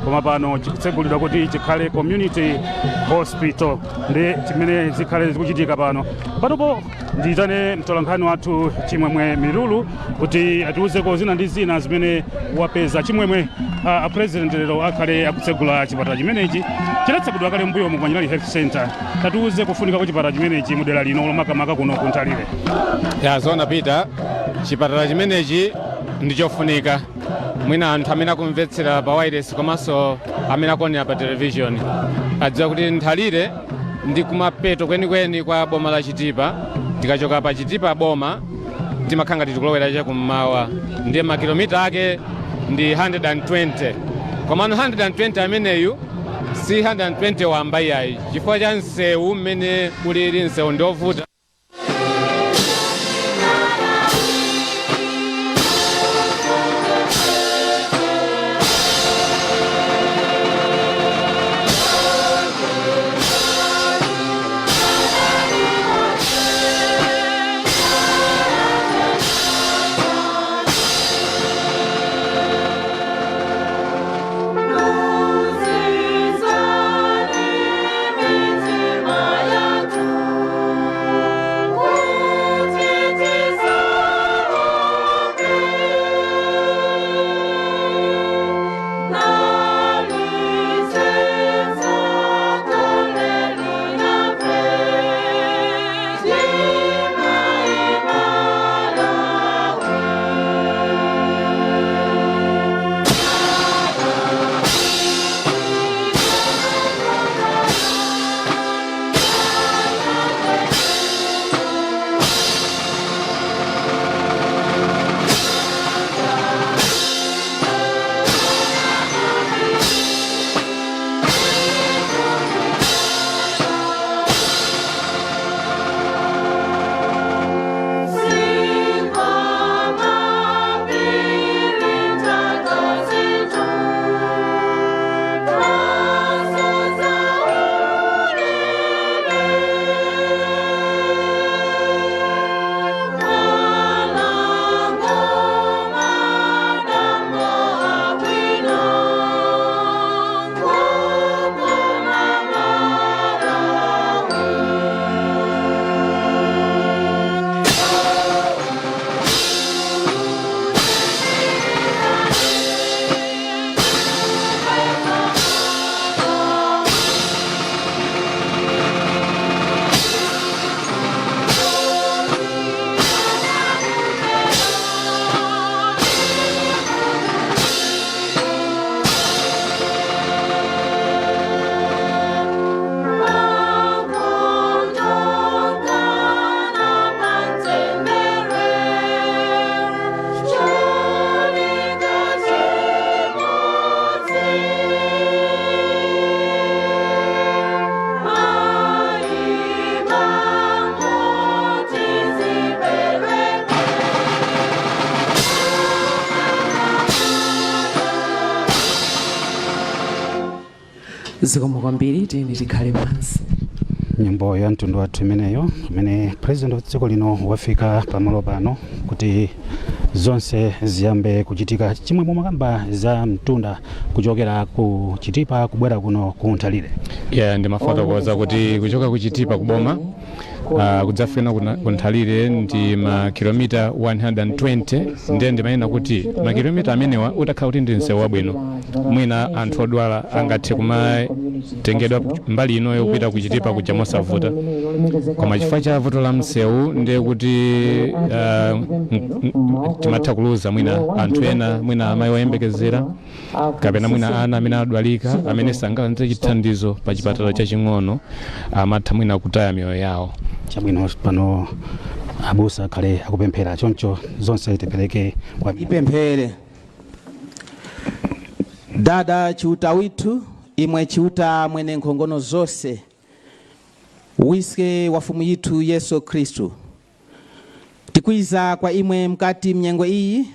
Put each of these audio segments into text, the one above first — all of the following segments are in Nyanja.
Koma pano chikutsegulidwa kuti chikhale community hospital, ndi chimene zikhale zikuchitika pano. Panopo ndiyitane mtolankhani wathu Chimwemwe Milulu kuti atiuzeko zina ndi zina zimene wapeza. Chimwemwe, a president lero akhale akutsegula chipatala chimenechi. Chinatsekulidwa kale mbuyo mu Chinali Health Center. Tatiuze kufunika kwa chipatala chimenechi mudera lino, makamaka kuno ku Nthalire. Ya, zoona Peter, chipatala chimenechi ndichofunika. Mwina anthu amene akumvetsera pa wireless komanso amene akuonera pa television adziwa kuti Nthalire ndi kumapeto kwenikweni kwa boma la Chitipa. Tikachoka pa Chitipa boma, timakhala ngati tikulowera chakummawa, ndiye makilomita ake ndi 120. Komano 120 ameneyu si 120 wamba iyayi, chifukwa cha msewu mmene ulili. Msewu ndiovuta. Zikomo kwambiri, tiyeni tikhale pansi. Nyimbo ya mtundu wathu imeneyo, imene president wa dziko lino wafika pamalo pano kuti zonse ziyambe kuchitika. Chimwemwe, makamba za mtunda kuchokera ku Chitipa kubwera kuno ku Nthalire. Yeah, ndimafotokoza kuti kuchoka ku Chitipa kuboma kudzafika ku Nthalire ndi makilomita 120. Ndiye ndimanena kuti makilomita amenewa utakhala kuti ndi msewu wabwino, mwina anthu odwala angathe kumatengedwa mbali inoyo kupita ku Chitipa kuja mosavuta. Koma chifukwa cha vuto la msewu, ndiye kuti timatha kuluza mwina anthu ena, mwina amayi oyembekezera kapena mwina ana amene adwalika amene sangalandire chithandizo pa chipatala chaching'ono, amatha mwina kutaya miyoyo yawo. Chabwino, pano abusa akhale akupemphera, choncho zonse tipereke kwa Ipemphere. Dada Chiuta withu, imwe Chiuta mwene nkhongono zonse, wiske wa fumu yithu Yesu Khristu, tikwiza kwa imwe mkati mnyengo iyi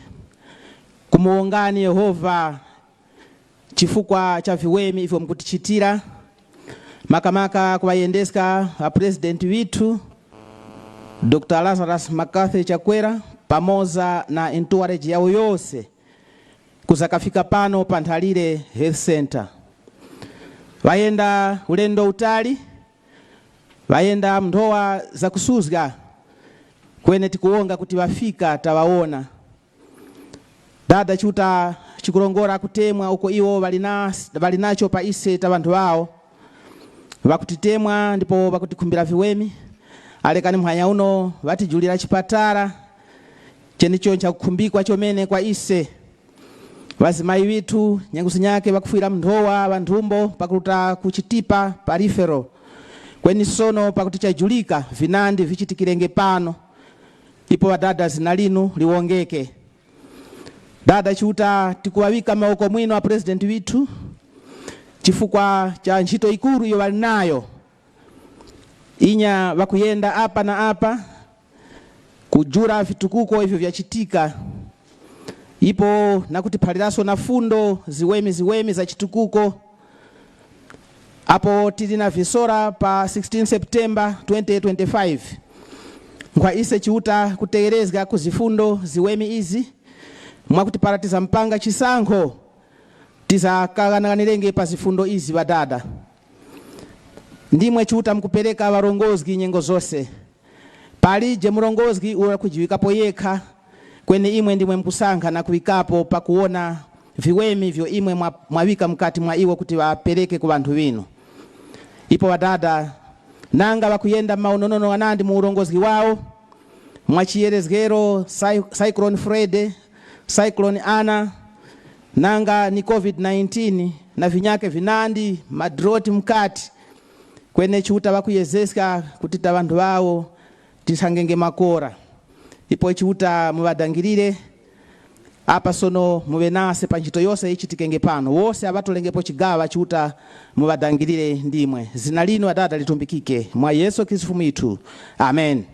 kumuwongani Yehova chifukwa cha viwemi ivyo mukutichitira, makamaka kuwayendeska a president withu Dr. Lazarus McCarthy Chakwera pamoza na entourage yawo yonse. Kuzakafika pano pa Nthalire Health Center, vayenda ulendo utali, vayenda mnthowa zakusuzga, kwene tikuwonga kuti vafika, tawaona. Dada, Chiuta chikulongora kutemwa uko iwo vali nacho pa ise ta vanthu vawo. Vakutitemwa ndipo vakutikhumbira viwemi. Alekani mphwanya uno vatijulira chipatala chenicho nchakukhumbikwa chomene kwa ise vazimayi withu. Nyengo zinyake vakufuira mnthowa vanthumbo pakuluta kuchitipa pa referral, kweni sono pakuti chajulika vinandi vichitikirenge pano. Ipo vadada, zina linu liwongeke. Dada Chiuta, tikuwawika maoko mwino a president withu chifukwa cha ntchito ikulu iyo vali nayo, inya vakuyenda apa na apa kujura vitukuko ivyo vyachitika, ipo nakutiphaliranso na fundo ziwemi ziwemi za chitukuko. Apo tili na visora pa 16 September 2025, nkhwa ise Chiuta kutegerezga kuzifundo ziwemi izi mwakutipalatiza mpanga chisankho, tizakagananirenge pa zifundo izi. Vadada, ndimwe Chiuta mkupereka varongozgi nyengo zonse. Palije mulongozgi ula kujiwikapo yekha, kwene imwe ndimwe mkusankha na kuwikapo pakuona viwemi vyo imwe mwawika mkati mwa iwo kuti vapereke ku vanthu vino. Ipo vadada, nanga vakuyenda maunonono anandi mu ulongozgi wawo mwachiyerezgero Cyclone Freddy, Cyclone Ana, nanga ni COVID-19 na vinyake vinandi ma drought mkati, kwene Chiuta vakuyezeska kuti ta vanthu vawo tisangenge makora. Ipo Chiuta muvadangirire apa sono, muve nase pa ntchito yonse ichitikenge pano. Wose avatolengepo chigawa, Chiuta muvadangirire ndimwe. Zina linu Adada litumbikike mwa Yesu Khristu Mfumu ithu, amen.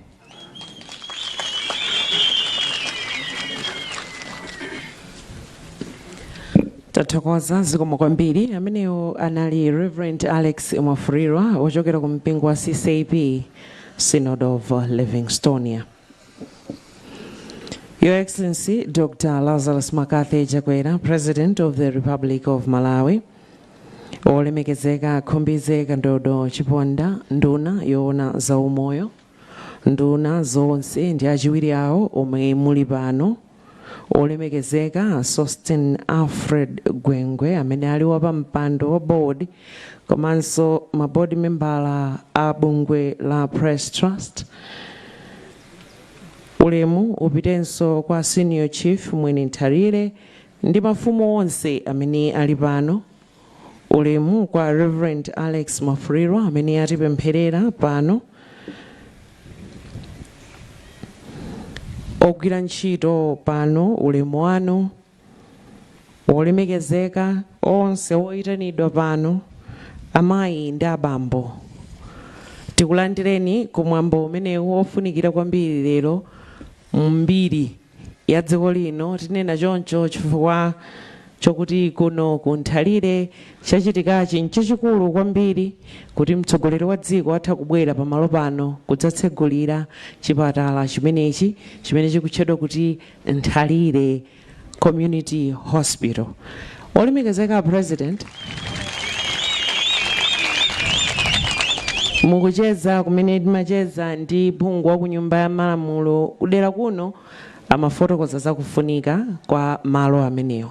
Tathokoza, zikomo kwambiri. Amenewo anali Reverend Alex Mwafulirwa ochokera ku mpingo wa CCAP, Synod of Livingstonia. Your Excellency Dr. Lazarus McCarthy Chakwera, President of the Republic of Malawi, olemekezeka Khumbize Kandodo Chiponda, nduna yoona zaumoyo, nduna zonse ndi achiwiri awo omwe muli pano, olemekezeka Sosten Alfred Gwengwe amene ali wapampando wa board komanso ma board membala a bungwe la Press Trust, ulemu upitenso kwa Senior Chief Mwini Nthalire ndi mafumu onse amene ali pano, ulemu kwa Reverend Alex Mwafulirwa amene atipempherera pano, ogwira ntchito pano, ulemu wanu, olemekezeka onse oyitanidwa pano, amayi ndi abambo, tikulandireni kumwambo umenewu ofunikira kwambiri lero mbiri ya dziko lino. Tinena choncho chifukwa chokuti kuno ku Nthalire chachitikachi nchachikulu kwambiri, kuti mtsogoleri wa dziko atha kubwera pamalo pano kudzatsegulira chipatala chimenechi chimene chikutchedwa kuti Nthalire Community Hospital. Olemekezeka President, mukucheza kumene timacheza ndi phungu wa ku Nyumba ya Malamulo kudera kuno, amafotokoza zakufunika kwa malo amenewa.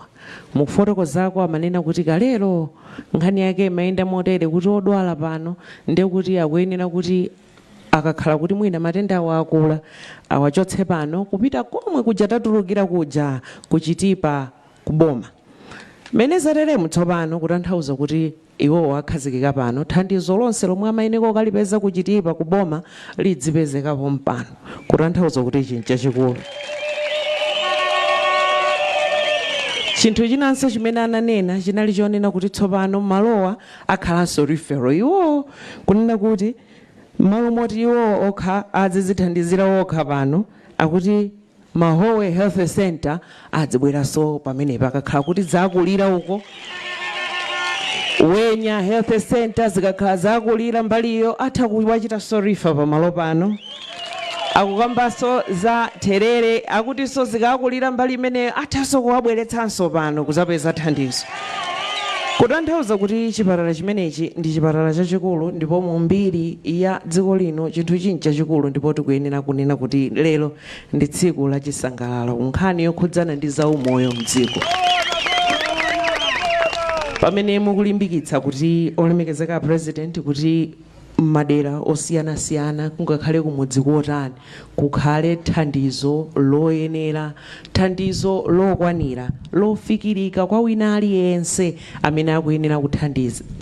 Mukufotokozako amanena kuti kalero nkhani yake imayenda motere, kuti odwala pano ndiye kuti akuyenera kuti akakhala kuti mwina matenda awo akula, awachotse pano kupita komwe kuja tatulukira kuja kuchitipa kuboma. Mene zateremu tsopano, kutanthauza kuti iwowo akhazikika pano, thandizo lonse lomwe amayeneka kalipeza kuchitipa kuboma lidzipezekapo mpano, kutanthauza kuti ichi nchachikulu. Chinthu chinanso chimene ananena chinali chonena kuti tsopano malowa akhalanso referral, iwowo kunena kuti malo moti iwowo okha adzizithandizira okha pano, akuti Mahowe Health Center adzibweranso pamenepa akakhala kuti zakulira uko. Wenya Health Center zikakhala zakulira mbaliyo, atha kuwachitanso refer pamalo pano. Akukambanso za therere, akutinso zikakulira mbali imeneyo athanso kuwabweretsanso pano kuzapeza thandizo, kutanthauza kuti chipatala chimenechi ndi chipatala chachikulu, ndipo mu mbiri ya dziko lino chinthu chinchi chachikulu. Ndipo tikuyenera kunena kuti lero ndi tsiku la chisangalalo nkhani yokhudzana ndi zaumoyo mdziko, pamene mukulimbikitsa kuti, olemekezeka President, kuti madera osiyanasiyana, kungakhale kumudzi kotani, kukhale thandizo loyenera, thandizo lokwanira, lofikirika kwa wina aliyense amene akuyenera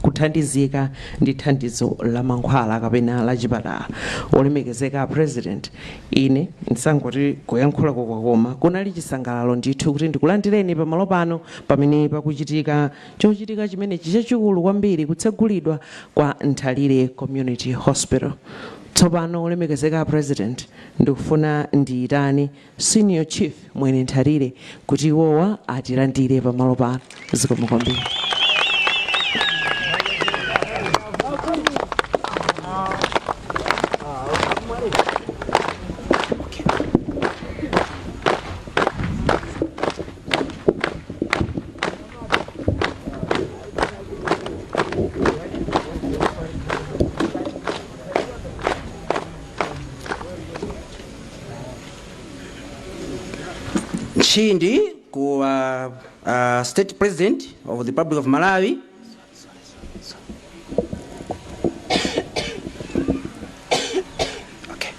kuthandizika ndi thandizo la mankhwala kapena la chipatala. Olemekezeka President, ine ndisangoti kuyankhula kwakoma, kunali chisangalalo ndithu kuti ndikulandireni pamalo pano pamene pakuchitika chochitika chimenechi chachikulu kwambiri, kutsegulidwa kwa Nthalire Community Hospital. Tsopano, olemekezeka President, ndikufuna ndiyitane Senior Chief Mwene Nthalire kuti iwowa atilandire pamalo pano. Zikomo kwambiri. Nchindi ku State President of the Republic of Malawi, okay.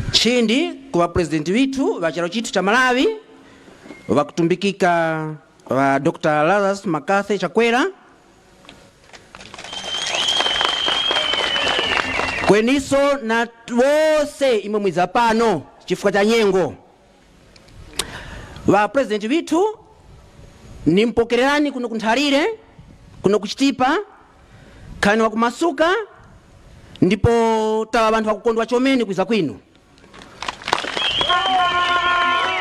Nchindi kuwa president withu wa chalo chithu cha Malawi, wakutumbikika wa Dr. Lazarus McCarthy Chakwera, kweniso na wose imwe mwiza pano chifukwa cha nyengo, wa president withu, nimpokererani kuno kunthalire, kuno kuchitipa, khani wakumasuka, ndipo tawa vanthu vakukondwa chomene kwiza kwinu.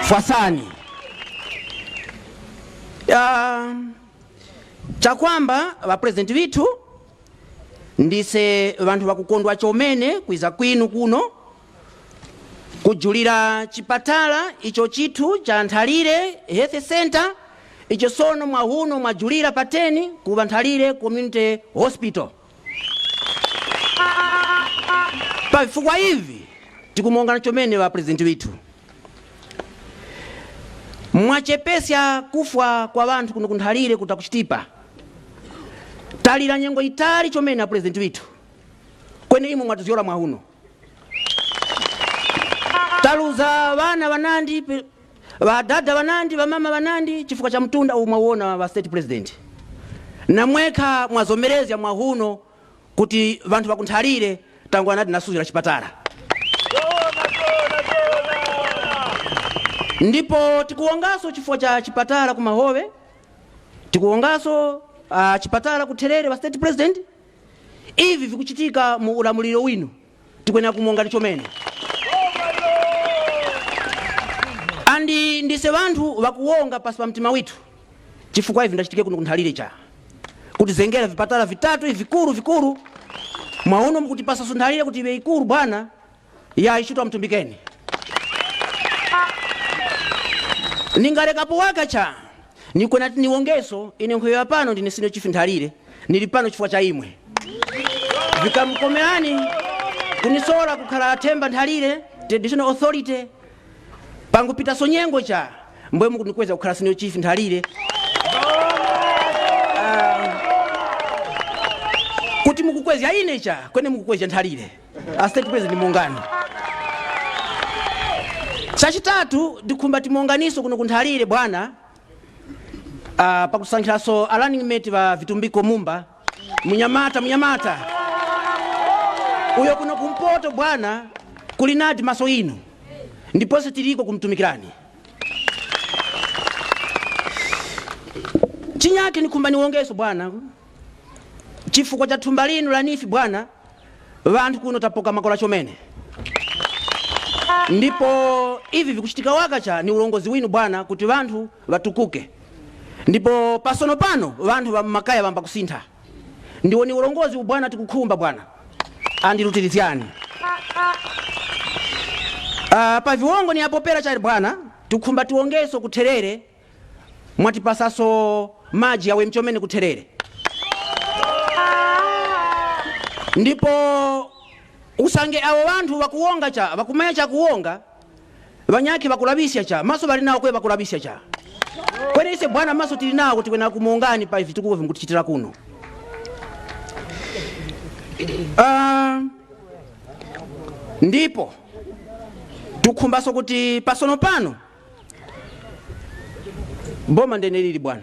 Fwasani ya, chakwamba va president withu, ndise vanthu vakukondwa chomene kwiza kwinu kuno kujulira chipatala icho chithu cha Nthalire Health Center, icho sono mwahuno mwajulira pateni kuva Nthalire Community Hospital. Pafukwa ivi tikumongana chomene va president withu, mwachepesya kufa kwa vanthu kuno kunthalire kuta kuchitipa. Talira nyengo itali chomene a president withu, kwene imwe mwatizyola mwahuno. Taluza vana vanandi, vadada vanandi, vamama vanandi chifukwa cha mtunda uwu mwauona wa State President, namwekha mwazomerezya mwahuno kuti vanthu vakunthalire tangu anati nasuzira chipatala. Ndipo tikuwonganso chifukwa cha chipatala kumahove, tikuwonganso chipatala kutherere wa State President. Ivi vikuchitika mu ulamuliro winu, tikuyenera kumonga chomene andi ndise vanthu vakuwonga pasi pa mtima withu chifukwa ivi ndachitike kuno kunthalire cha kuti zengera vipatala vitatu ivi vikulu vikulu mwauno mukutipasa sunthalire kuti ive ikulu bwana ya ichitwa mtumbikeni. Ningalekapo wakacha nikwena niwongeso ine nkhoyo pano ndine Senior Chief Nthalire, nili pano chifukwa cha imwe. Vikamkomerani kunisola kukhala athemba Nthalire Traditional Authority, pangupita sonyengo cha mbwe mukunikweza kukhala Senior Chief Nthalire. Kuti mukukweza ine cha kwene mukukweza Nthalire, a State President muungano. Chachitatu, ndikhumba timuunganiso kuno kunthalire bwana, pakusankhiranso a running mate va Vitumbiko Mumba, munyamata munyamata uyo kuno kumpoto bwana, kuli nadi maso inu, ndiponso tiliko kumtumikirani. Chinyake nikhumba niwongeso bwana chifukwa cha thumba linu la nifi bwana, vanthu kuno tapoka makola chomene, ndipo ivi vikuchitika wakacha ni ulongozi winu bwana, kuti vanthu vatukuke. Ndipo pasono pano vanthu va mmakaya vamba kusintha, ndiwo ni ulongozi bwana tikukhumba bwana, andilutirizyani. Pa viwongo ni apopera chali bwana, tikhumba tiongeso kutherere, mwatipasaso maji awe mchomene kutherere. Ndipo usange awo wanthu wakuwonga cha, wakumaya cha kuwonga, vanyakhe vakulabisya cha, maso bali nawo kwe vakulabisya cha. Kwene ise bwana maso tili nawo kuti kwena kumuongani pa vitukuko vimkutichitira kuno. Ndipo tukhumbaso kuti pasono pano boma ndene lili bwana.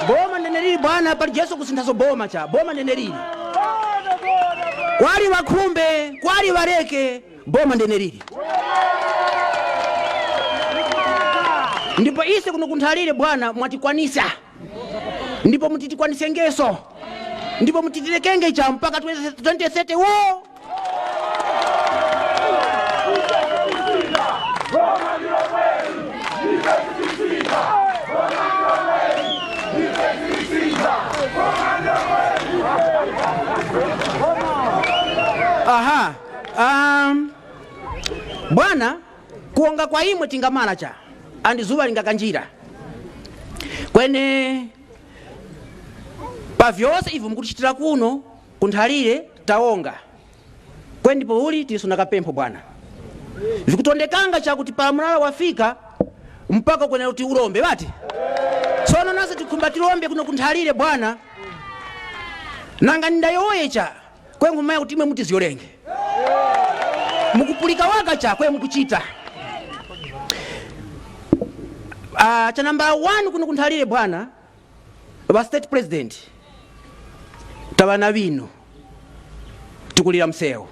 Boma ndene lili bwana, pali Jesu kusinthaso boma cha, boma ndene lili. Kwali wakhumbe, kwali wareke, boma ndene lili. Ndipo ise kuno kunthalire bwana mwatikwanisa. Ndipo mutitikwanise ngeso. Ndipo mutitilekenge cha mpaka 2030 wo. Aha. Bwana kuonga kwa imwe tingamala cha andi zuwa lingakanjira. Kwene pa vyose ivo mukutichitira kuno kunthalire taonga. Kwe ndipo uli tilisuna kapempho bwana. Vikutondekanga chakuti pa mulala wafika mpaka kwene kuti ulombe bati. Tsono nase tikhumba tilombe kuno kunthalire bwana. Nanga ndayoye cha kwe nkhumaya kuti imwe mutizyolenge. Mukupulika waka cha kwe mukuchita. Cha namba 1 kuno kunthalire bwana wa state president tabana bino tukulira msewu.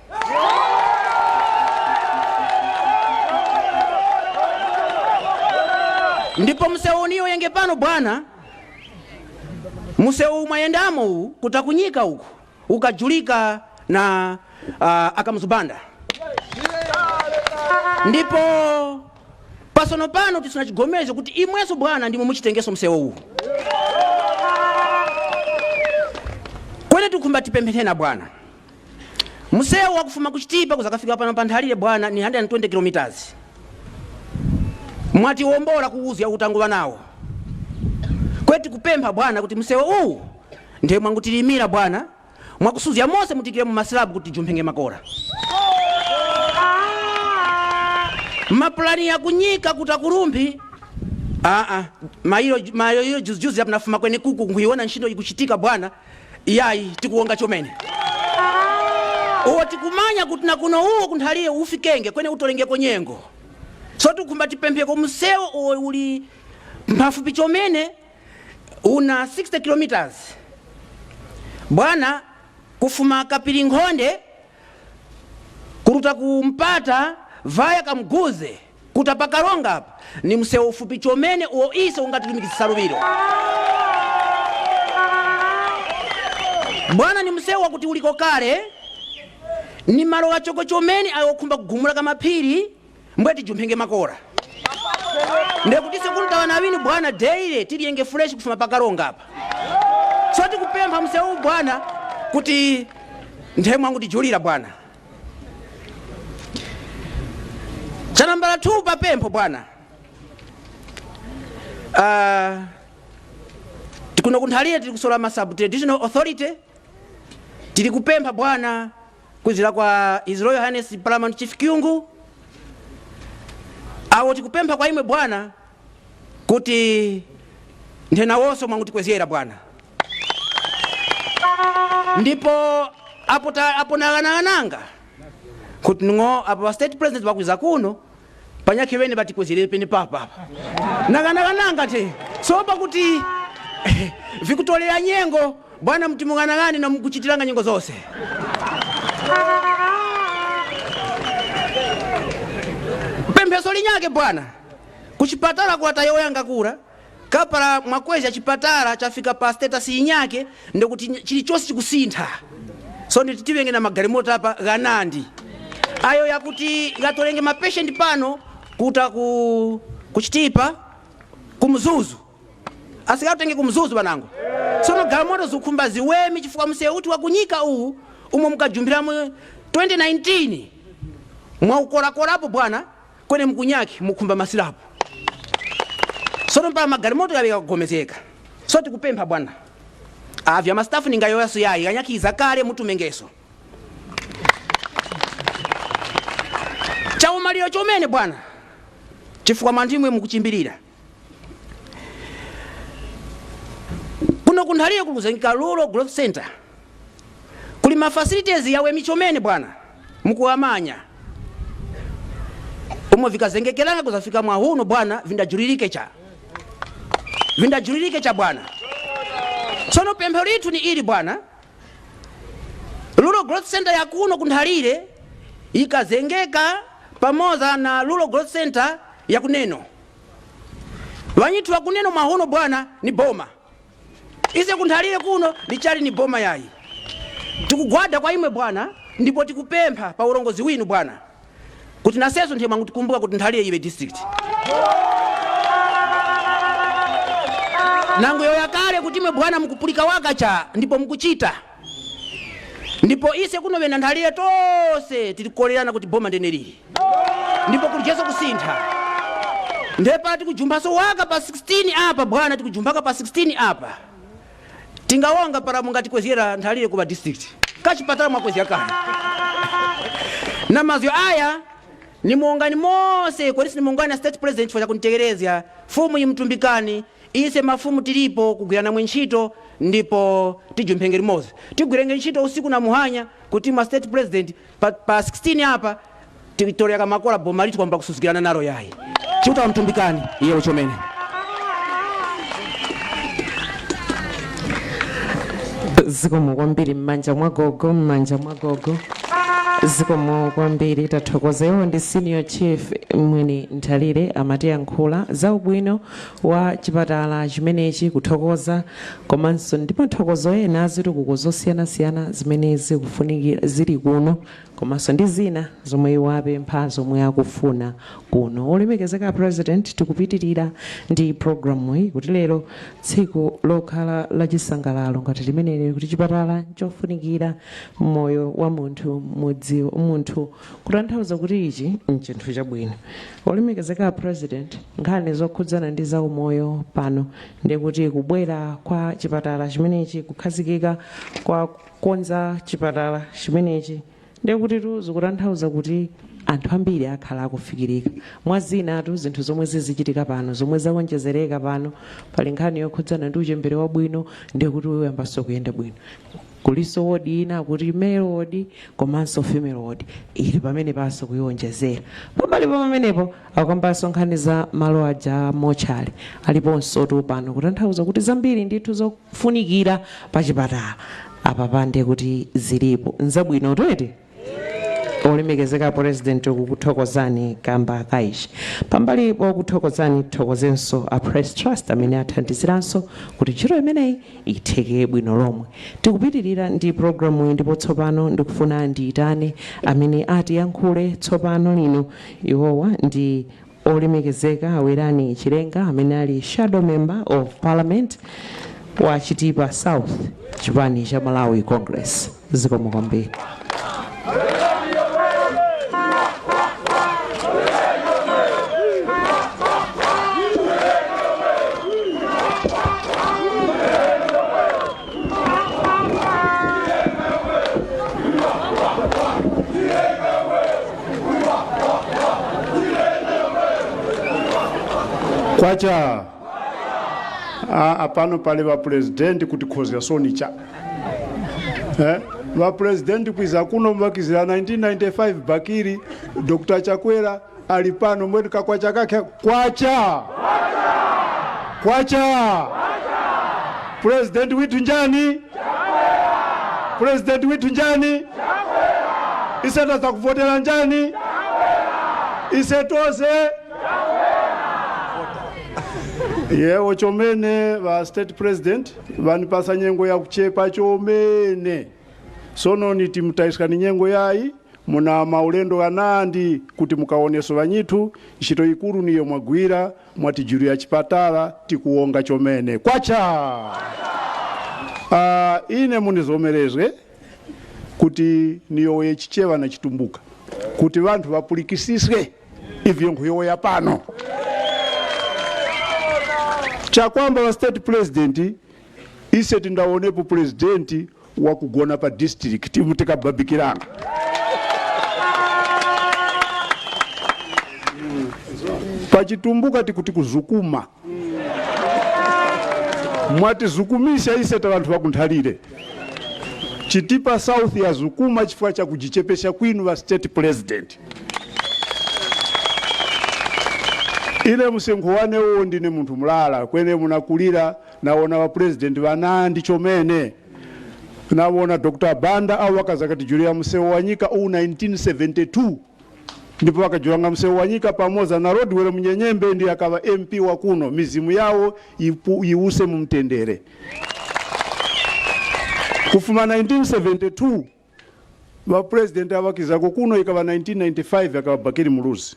Ndipo msewu niyo yenge pano bwana, msewu mwayendamo u kutakunyika uku ukajulika na akamzubanda. Ndipo pasono pano tisina chigomezo kuti imweso bwana ndimo muchitengeso msewu uwu. Kwene tikhumba tipempherena bwana. Msewu wakufuma kuchitipa kuzakafika pano pa Nthalire bwana ni 120 kilometers. Mwati wombola kuuzya utanguwa nawo. Kweti kupempha bwana kuti msewu uwu ndiye mwangutilimira bwana, mwakusuzya mose mutikire mu masilabu kuti jumphenge makora. Mapulani ya kunyika kutakulumbi mailo juzi juzi apnafuma kwene kuku nkuiona ntchito ikuchitika bwana, iyayi tikuonga chomene. Uwo tikumanya kuti na kuno uwo kunthalire ufikenge kwene utolengeko nyengo. So tikhumba tipempheko msewu uwo uli mphafupi chomene una 60 kilometers. Bwana kufuma kapiri nkhonde kuruta kumpata vaya kamguze kutapakaronga apa ni msewu ufupi chomene uwo ise ungatitumikisa lubiro. Bwana ni msewu wakuti uliko kale ni malo wachoko chomene ayokhumba kugumula kamaphiri mbweti jumphenge makora. Ndekuti sekulu tawana wini bwana daily tiliyenge fresh kufuma pakaronga apa. So tikupempha msewu bwana kuti nthawi mwangu tijulira bwana. Cha nambala 2 pa pempho bwana. Tikuno kunthalire tili kusola ma sub traditional authority. Tili kupempha bwana kuzira kwa His Royal Highness Paramount Chief Kyungu. Awo tikupempha kwa imwe bwana kuti nthena wonso mwangu tikwezera bwana. Ndipo apo ta, apo naganananga kuti ngo apo wa state president bakwiza kuno panyakhe bene batikwezere pene papa apa. Naganananga te sopa kuti vikutolera nyengo bwana mtimuganagani na mkuchitiranga nyengo zonse. Pempheso linyake bwana kuchipatala kwa tayo yanga kura kapala mwakweza chipatala chafika pa status inyake ndikuti chilichonse chikusintha. So nditi tivenge na magalimoto apa ganandi ayo yakuti gatolenge ma patient pano kuta ku kuchitipa kumzuzu asikatenge kumzuzu banango. Sono galimoto zukhumba ziwemi chifukwa msewu uti wakunyika uwu umwe mukajumbiramo 2019 mwaukolakorapo bwana, kwene mkunyaki mukhumba masilapo, sono mpaka magalimoto yaweka kugomezeka. So tikupempha bwana, avya mastafu ningayoyaso yayi kanyakiza kale mutumengeso chaumaliro chomene bwana, chifukwa mwandimwe mukuchimbirira kuno kunthalire kuluzengeka Rural Growth Center, kuli ma facilities yawe michomene bwana, mukuwamanya umwe vikazengekelanga kuzafika mwahuno bwana, vindajulilike cha vindajulilike cha bwana. Tsono pempho lithu ni ili bwana, Rural Growth Center yakuno kunthalire ikazengeka pamoza na Rural Growth Center yakuneno. Wanyithu wakuneno mwahuno bwana ni boma, ise kunthalire kuno lichali ni boma yayi. Tikugwada kwa imwe bwana, ndipo tikupempha pa ulongozi winu bwana, kuti naseso ndiye mwangutikumbuka kuti nthalire iwe district. Nango yoyakale kuti imwe bwana mukupulika wakacha ndipo mukuchita, ndipo ise kuno wena nthalire tose tilikolerana kuti boma ndenelili, ndipo kuli jeso kusintha. Ndepa tikujumphaso waka pa 16 apa bwana, tikujumbaka pa 16 apa tingawonga para mungatikwezera nthalire kuba district kachipatala mwakwezera kale. Na mazyo aya ni muungani mose kwelisi ni muungani na state president chifukwa chakunitegerezya fumu imtumbikani ise mafumu tilipo kugwirana mwe ntchito, ndipo tijumphenge limodzi tigwirenge ntchito usiku na muhanya kuti ma state president pa 16 apa titolera kamakola boma litu kwamba kusuzikirana nalo yayi. Chiuta mtumbikani iye chomene. Zikomo kwambiri mmanja mwa gogo, mmanja mwa gogo. Zikomo kwambiri, tathokozewo ndi senior chief Mwini Nthalire amatiyankhula za ubwino wa chipatala chimenechi, kuthokoza komanso ndipo nthokozo ena zitukuko zosiyanasiyana zimene zikufunikira zili kuno, komanso ndi zina zomwe iwo apempha zomwe akufuna kuno. Olemekezeka president, tikupitirira ndi programu iyi kuti lero tsiku lokhala lachisangalalo ngati limeneli, kuti chipatala chofunikira moyo wa munthu mudzi munthu, kutanthauza kuti ichi nchinthu chabwino. Olemekezeka president, nkhani zokhudzana ndi zaumoyo pano ndikuti kubwera kwa chipatala chimenechi, kukhazikika kwa kukonza chipatala chimenechi, ndikuti tu zikutanthauza kuti anthu ambiri akhala akufikirika. Mwa zinatu zinthu zomwe zizichitika pano zomwe zawonjezereka pano, pali nkhani yokhudzana ndi uchembere wabwino, ndikuti uyambanso kuyenda bwino. Kuliso wodi ina kuti male wodi komanso female wodi ili pamene panso kuiwonjezera. Pambali pamenepo akambanso nkhani za malo aja mochali aliponso tu pano, kutanthauza kuti zambiri ndithu zofunikira pa chipatala apa pande kuti zilipo nzabwino twete. Olemekezeka president, kukuthokozani kamba kaichi. Pambali pokuthokozani, tithokozenso a Press Trust amene athandiziranso kuti ntchito imeneyi itheke bwino lomwe. Tikupitirira ndi programu iyi, ndipo tsopano ndikufuna ndiyitane amene atiyankhule tsopano lino. Iwowa ndi olemekezeka Awerani Chilenga amene ali shadow member of parliament wa Chitipa South, chipani cha Malawi Congress. Zikomo kwambiri. Kwacha apano pali vapresidenti kuti khozya soni cha vapresidenti kwiza kuno mbakizira 1995 Bakiri Dr. Chakwera ali pano mwetu kakwacha kake kwacha kwacha president witu njani president witu njani iseta za kuvotera njani isetose yewo chomene va state president vanipasa nyengo ya kuchepa chomene sono niti mutaisika ni nyengo yayi muna maulendo anandi kuti mukaoneso vanyithu ntchito ikulu niyo mwagwira mwatijuru ya chipatala tikuonga chomene kwacha. Ine munizomerezwe Kuti niyowe Chichewa na Chitumbuka, kuti vanthu vapulikisiswe ivyo nkhuyowoya pano. Chakwamba wa State President, ise tindaonepo president wakugona pa district mutikababikiranga. Pachitumbuka tikuti kuzukuma, mwatizukumisha ise ta vanthu vakunthalire. Chitipa South yazukuma chifukwa cha kujichepesha kwinu wa State President. Ine msinkhu wanewo ndine munthu mulala, kwene munakulira naona wa president vanandi chomene, nawona Dr. Banda au wakazakati msewu wa nyika u 1972, ndipo wakajulanga msewu wa nyika pamoza na Rodwell Munyenyembe, ndi akava MP wa kuno. Mizimu yawo iuse mumtendere. Kufuma 1972 va president avakizako kuno ikava 1995, akava Bakili Muluzi.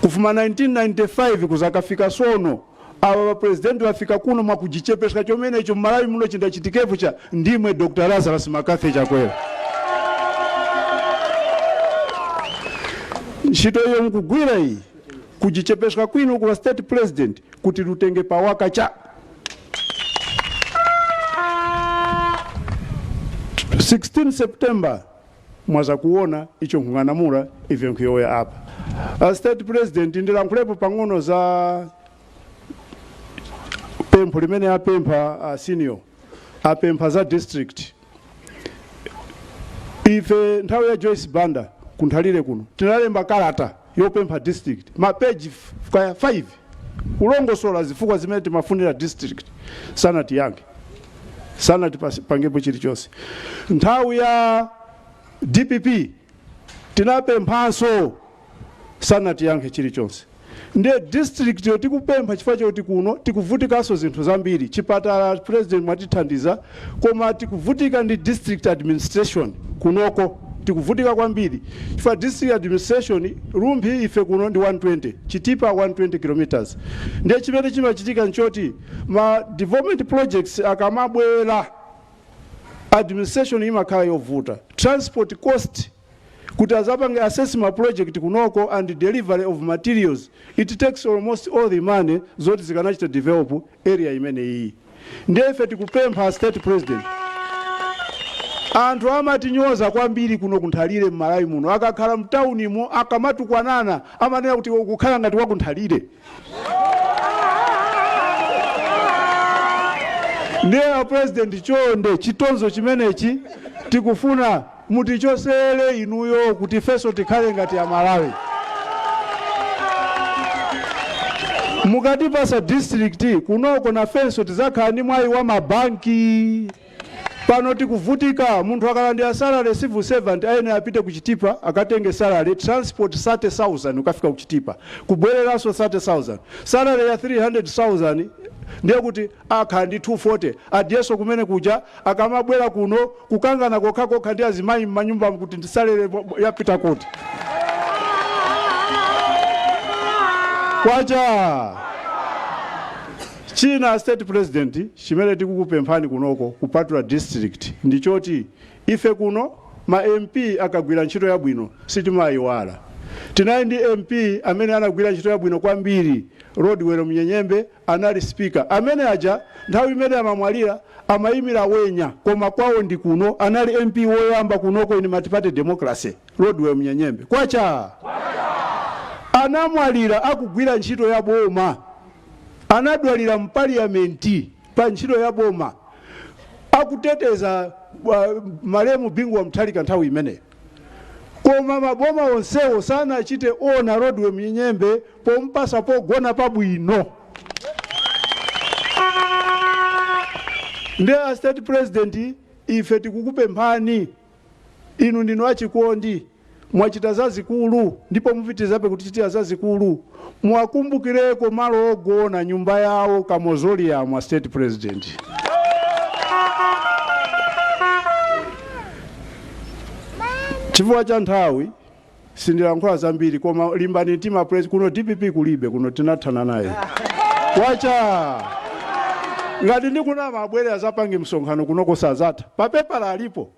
Kufuma 1995 kuzakafika sono, ava va president vafika kuno mwakujichepesa chomene icho Mmalawi muno chindachitikepo cha ndimwe Dr. Lazarus McCarthy Chakwera. Ntchito iyo mukugwira iyi, kujichepeswa kwinu kwa State President, kuti lutenge pawaka cha 16 September, mwaza kuona icho nkung'anamula ivyo nkhuyoya apa. A State President, ndilankhulepo pang'ono za pempho limene apempha a senior, apempha za district. Ife nthawi ya Joyce Banda kunthalire kuno tinalemba kalata yopempha district, mapeji kaya 5, kulongosola zifukwa zimene timafunira district. Sanatiyankhe, sanatipangepo chilichonse. Nthawi ya DPP tinapemphanso, sanatiyankhe chilichonse. Ndiye district yo tikupempha chifukwa chakuti kuno tikuvutikanso zinthu zambiri. Chipatala, President, mwatithandiza, koma tikuvutika ndi district administration kunoko. Tikuvutika kwambiri chifukwa district administration, Rumphi ife kuno ndi 120, Chitipa 120 kilometers. Ndiye chimene chimachitika nchoti ma development projects akamabwera, administration imakhala yovuta. Transport cost kuti azapange assess ma project kunoko and delivery of materials, it takes almost all the money zoti zikanachita develop area imene iyi. Ndiye ife tikupempha, State President, anthu amatinyoza kwambiri kuno kunthalire m'Malawi muno. Akakhala mtaunimo, akamatukwanana, amanena kuti kukhala ngati wakunthalire. Ndiye a President, chonde, chitonzo chimenechi tikufuna mutichosere inuyo kuti ifenso tikhale ngati Amalawi. Mukatipasa district kunoko, nafenso tizakhala ndi mwayi wa mabanki. Pano tikuvutika. Munthu akalandira salary, civil servant, ayene apite kuchitipa akatenge salary, transport 30,000 ukafika kuchitipa, kubwereranso 30,000. Salary ya 300,000 ndiye kuti akhala ndi 240, adiyeso kumene kuja. Akamabwera kuno, kukangana kokhakokha ndi azimayi m'manyumba kuti ndisalere yapita kuti. Kwacha china, State President, chimene tikukupemphani kunoko kupatula district ndichoti ife kuno ma MP akagwira ntchito yabwino sitimayiwala. Tinali ndi MP amene anagwira ntchito yabwino kwambiri, Rodwell Munyenyembe, anali speaker. Amene aja nthawi imene amamwalira amayimira Wenya, koma kwawo ndi kuno. Anali MP woyamba kunoko in multi-party democracy, Rodwell Munyenyembe. Kwacha! Anamwalira akugwira ntchito ya boma, anadwalira mpaliyamenti pa ntchito ya boma, akuteteza malemu Bingu wa Mutharika nthawi imeneyo. Koma maboma onsewo sanachite honour Rodwell Munyenyembe pompasa pogona pabwino. Ndiye a State President, ife tikukupemphani, inu ndinu achikondi, mwachita zazikulu ndipo mupitirizabe kutichitira zazikulu. Muwakumbukireko malo ogona, nyumba yawo, ka mausoleum, a State President. Chifukwa cha nthawi sindilankhula zambiri, koma limbani mtima, president. Kuno DPP kulibe, kuno tinathana naye. Kwacha! Ngati ndikunama, abwere azapange msonkhano kunoko, sazatha. Papepala alipo.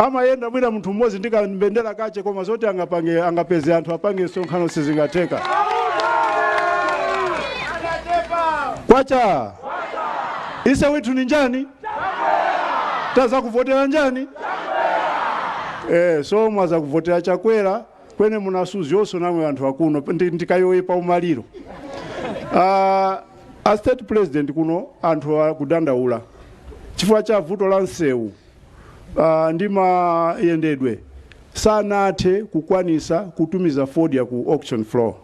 Amayenda mwina munthu mmodzi ndi kambendera kache, koma zoti angapange, angapeze anthu apange msonkhano sizingatheka. Kwacha ise withu ni njani? Taza kuvotera njani? So mwaza kuvotera Chakwera kwene munasuziyonso namwe anthu akuno ndikayoyepa umaliro. A State President, kuno anthu akudandaula chifukwa cha vuto la msewu ndi mayendedwe. Sanathe kukwanisa kutumiza fodya ku auction floor.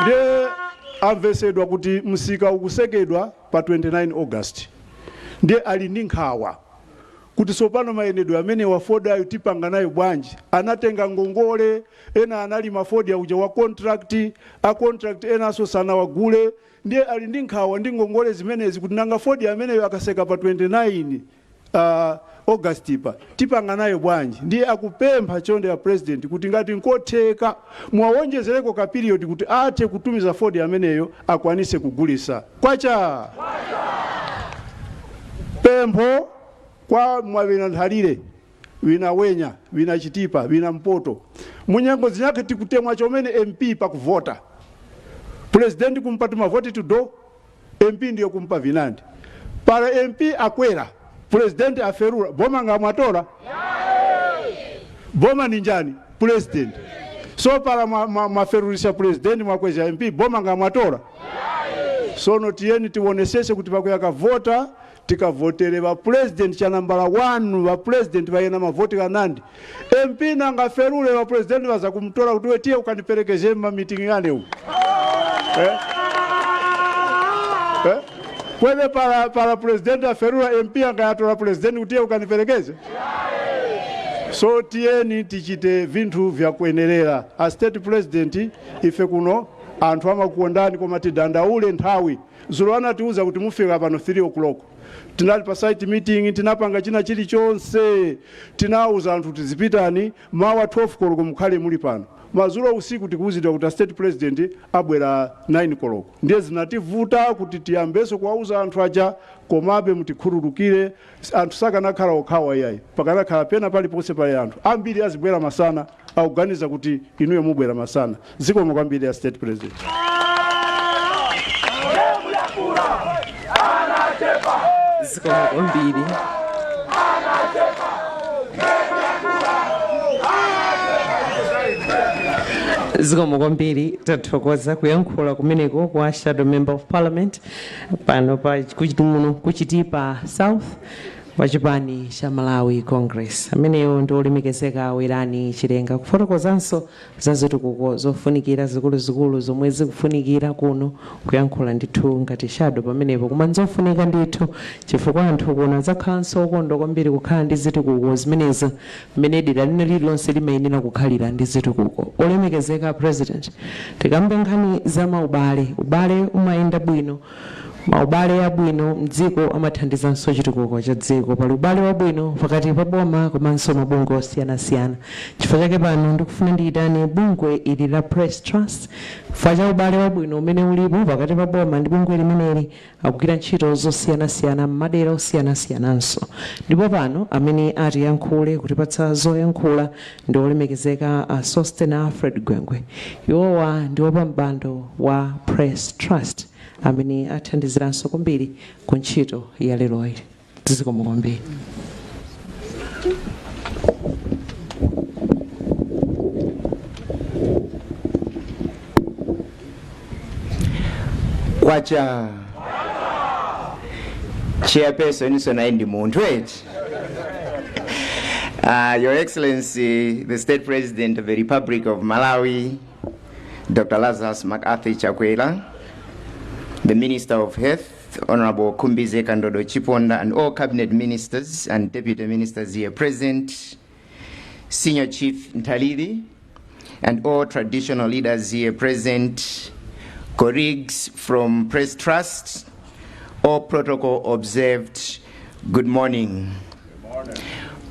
Ndiye amvesedwa kuti msika ukusekedwa pa 29 August. Ndiye ali ndi nkhawa kuti sopano mayendedwe amene wa fodyayo tipanga nayo bwanji? Anatenga ngongole, ena analima fodya uja wa contract, a contract enanso sanawagule. Ndiye ali ndi nkhawa ndi ngongole zimenezi kuti nanga fodya ameneyo akaseka pa 29 August pa tipanga nayo bwanji? Ndiye akupempha chonde ya President kuti ngati nkotheka muwawonjezereko ka period kuti athe kutumiza fodya ameneyo akwanise kugulisa. Kwacha pempho kwa mwawina Nthalire, wina Wenya, wina Chitipa, wina Mpoto, munyengo zinyake tikutemwa chomene MP pakuvota. President kumpa tumavoti tudo, MP ndiyo kumpa vinandi. Para MP akwera, President aferura, boma nga mwatola. Boma ni njani? President. So para mwaferurisha President, mwakweza MP, boma nga mwatola. Sono tiyeni tionesese kuti pakuyakavota tikavotere va President cha nambala 1, va President vayena mavoti kanandi. MP nanga ferule, va President vaza kumtola kuti wetiye ukaniperekeze ma meeting yane uku. Eh? Eh? Kweve para President aferula, MP angayatola President kuti iye ukaniperekeze? So tiyeni tichite vinthu vyakuyenerera. A State President, ife kuno anthu amakukondani, koma tidandaule nthawi. Zulo anatiuza kuti mufika pano 3 o'clock. Tinali pa site meeting, tinapanga china chilichonse, tinawuza anthu kuti zipitani, mawa 12 koloko mukhale muli pano. Mazulo usiku tikuwuzidwa kuti a State President abwera 9 koloko. Ndiye zinativuta kuti tiyambenso kuwauza anthu aja, komabe mutikhululukire. Anthu sakanakhala okhawa iyayi, pakanakhala pena paliponse pali anthu ambiri azibwera masana, akuganiza kuti inuyo mubwera masana. Zikomo kwambiri a State President. Zikomo kwambiri. Zikomo kwambiri, tathokoza kuyankhula kumeneko kwa Shadow Member of Parliament pano pa muno kuchitipa South wa chipani cha Malawi Congress, ameneyo ndi olemekezeka Werani Chilenga, kufotokozanso za zitukuko zofunikira zikuluzikulu zomwe zikufunikira kuno, kuyankhula ndithu ngati shadow pamenepo. Koma nzofunika ndithu chifukwa anthu kuno adzakhalanso okondwa kwambiri kukhala ndi zitukuko zimenezo, mmene dera lina lililonse limayenera kukhalira ndi zitukuko. Olemekezeka President, tikambe nkhani za maubale. Ubale umayenda bwino, maubale abwino mdziko amathandizanso chitukuko cha dziko. Pali ubale wabwino pakati pa boma komanso mabungwe osiyanasiyana. Chifukwa chake pano ndikufuna ndiyitane bungwe ili la Press Trust, chifukwa cha ubale wabwino umene ulipo pakati pa boma ndi bungwe limeneli. Akugwira ntchito zosiyanasiyana m'madera osiyanasiyananso, ndipo pano amene atiyankhule, kutipatsa zoyankhula, ndi olemekezeka a Sosten Alfred Gwengwe. Iwowa ndi wapampando wa Press Trust amene athandiziranso kwambiri ku ntchito ya leroyi. Zikomo kwambiri. Kwacha Chairperson, iso naye ndi munthu eti. Your Excellency, the State President of the Republic of Malawi, Dr. Lazarus McCarthy Chakwera, the Minister of Health, Honorable Khumbize Kandodo Chiponda, and all cabinet ministers and deputy ministers here present, Senior Chief Nthalire, and all traditional leaders here present, colleagues from Press Trust, all protocol observed, good morning.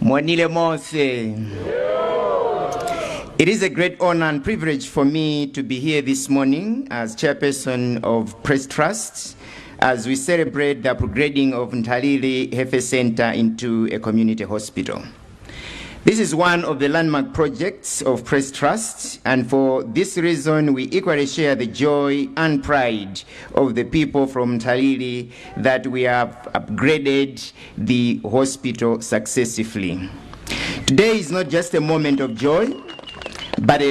Mwanile Mose. It is a great honor and privilege for me to be here this morning as chairperson of Press Trust as we celebrate the upgrading of Nthalire Health Center into a community hospital. This is one of the landmark projects of Press Trust, and for this reason, we equally share the joy and pride of the people from Nthalire that we have upgraded the hospital successfully. Today is not just a moment of joy, but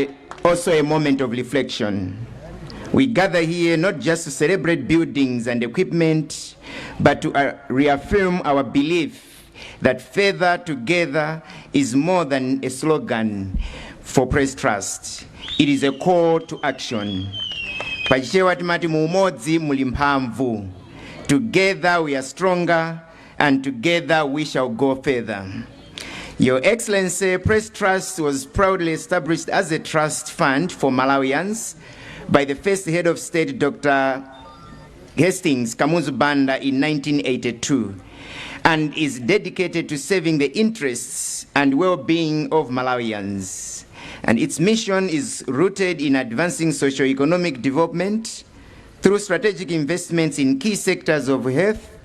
also a moment of reflection. We gather here not just to celebrate buildings and equipment, but to reaffirm our belief that "Further Together" is more than a slogan for Press Trust. It is a call to action. Pachichewa timati mu umodzi muli mphamvu. Together we are stronger, and together we shall go further. Your Excellency, Press Trust was proudly established as a trust fund for Malawians by the first head of state, Dr. Hastings Kamuzu Banda, in 1982 and is dedicated to serving the interests and well-being of Malawians. And its mission is rooted in advancing socio-economic development through strategic investments in key sectors of health,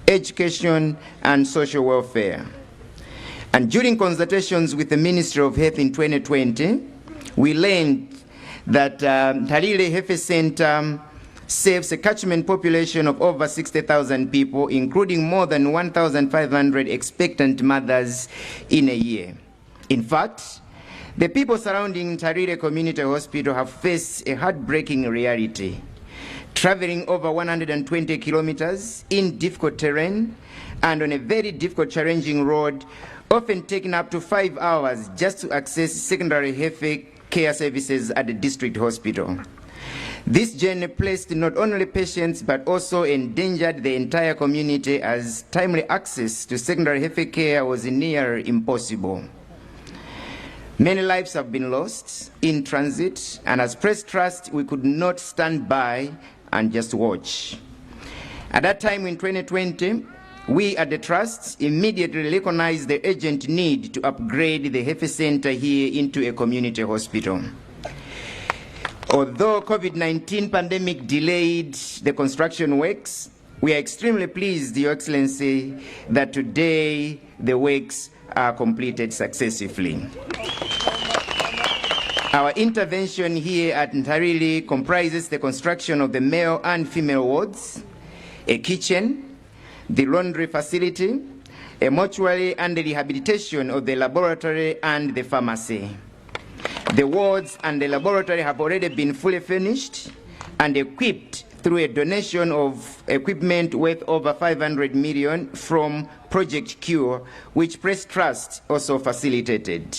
education, and social welfare. And during consultations with the Ministry of Health in 2020, we learned that Nthalire Health Center serves a catchment population of over 60,000 people, including more than 1,500 expectant mothers in a year. In fact, the people surrounding Nthalire Community Hospital have faced a heartbreaking reality: traveling over 120 kilometers in difficult terrain and on a very difficult, challenging road, often taking up to 5 hours just to access secondary health care services at the district hospital. This journey placed not only patients but also endangered the entire community, as timely access to secondary health care was near impossible. Many lives have been lost in transit, and as Press Trust, we could not stand by and just watch. At that time in 2020, we at the Trust immediately recognized the urgent need to upgrade the health center here into a community hospital. Although COVID-19 pandemic delayed the construction works, we are extremely pleased, Your Excellency, that today the works are completed successfully. Our intervention here at Nthalire comprises the construction of the male and female wards, a kitchen, the laundry facility, a mortuary, and the rehabilitation of the laboratory and the pharmacy. The wards and the laboratory have already been fully furnished and equipped through a donation of equipment worth over 500 million from Project Cure, which Press Trust also facilitated.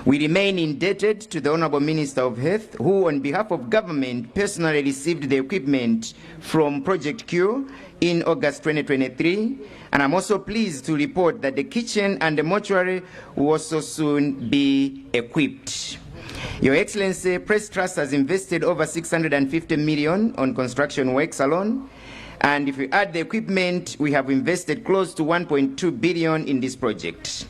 We remain indebted to the Honorable Minister of Health, who, on behalf of government, personally received the equipment from Project Cure in August 2023. And I'm also pleased to report that the kitchen and the mortuary will also soon be equipped. Your Excellency, Press Trust has invested over 650 million on construction works alone. And if we add the equipment, we have invested close to 1.2 billion in this project.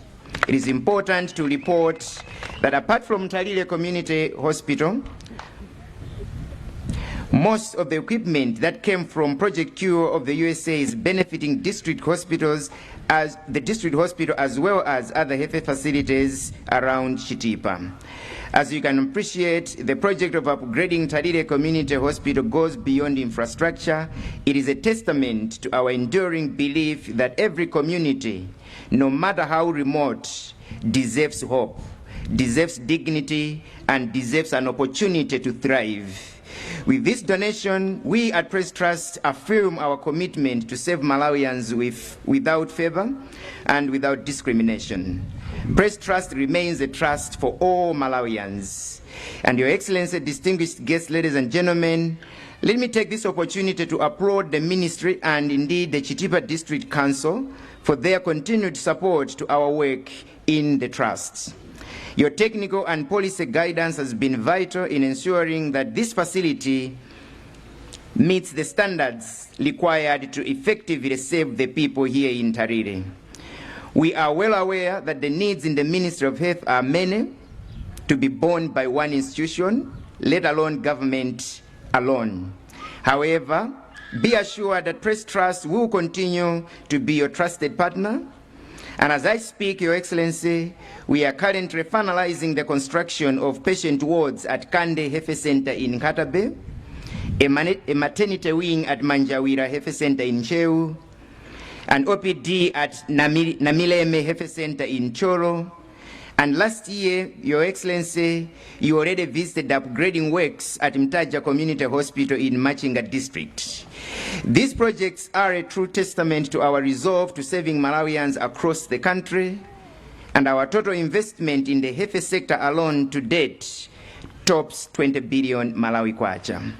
It is important to report that apart from Nthalire Community Hospital, most of the equipment that came from Project Cure of the USA is benefiting district hospitals as the district hospital as well as other health facilities around Chitipa. As you can appreciate, the project of upgrading Nthalire Community Hospital goes beyond infrastructure. It is a testament to our enduring belief that every community, no matter how remote, deserves hope, deserves dignity, and deserves an opportunity to thrive. With this donation, we at Press Trust affirm our commitment to serve Malawians without favor and without discrimination. Press Trust remains a trust for all Malawians. And Your Excellency, distinguished guests, ladies and gentlemen, let me take this opportunity to applaud the ministry and indeed the Chitipa District Council for their continued support to our work in the trust. Your technical and policy guidance has been vital in ensuring that this facility meets the standards required to effectively serve the people here in Nthalire. We are well aware that the needs in the Ministry of Health are many to be borne by one institution, let alone government alone. However, Be assured that Press Trust will continue to be your trusted partner. And as I speak, Your Excellency, we are currently finalizing the construction of patient wards at Kande Health Center in Nkhata Bay, a maternity wing at Manjawira Health Center in Ntcheu, an OPD at Namileme Health Center in Thyolo. And last year, Your Excellency, you already visited the upgrading works at Mtaja Community Hospital in Machinga District. These projects are a true testament to our resolve to serving Malawians across the country, and our total investment in the health sector alone to date tops 20 billion Malawi kwacha.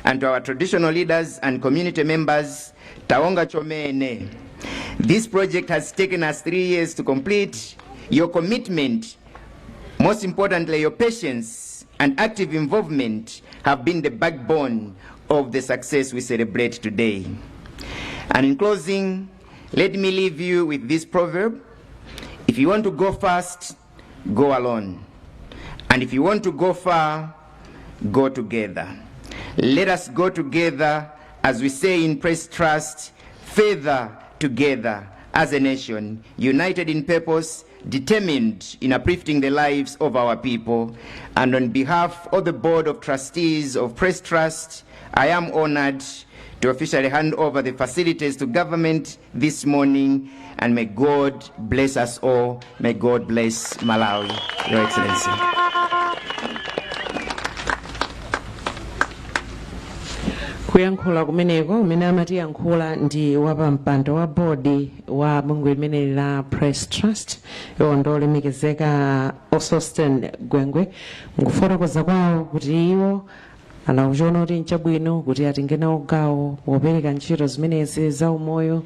And to our traditional leaders and community members, Taonga Chomene, this project has taken us 3 years to complete. Your commitment, most importantly, your patience and active involvement have been the backbone of the success we celebrate today. And in closing, let me leave you with this proverb: "If you want to go fast, go alone. And if you want to go far, go together." Let us go together, as we say in Press Trust, further together as a nation, united in purpose, determined in uplifting the lives of our people. And on behalf of the Board of Trustees of Press Trust, I am honored to officially hand over the facilities to government this morning. And may God bless us all. May God bless Malawi, Your Excellency. Kuyankhula kumeneko umene amatiyankhula ndi wapampando wa bodi wa bungwe limeneli la Press Trust, iwo ndi olemekezeka Sosten Gwengwe, nkufotokoza kwawo kuti iwo anakuchiona kuti nchabwino kuti atenge nawo gawo popereka ntchito zimenezi za umoyo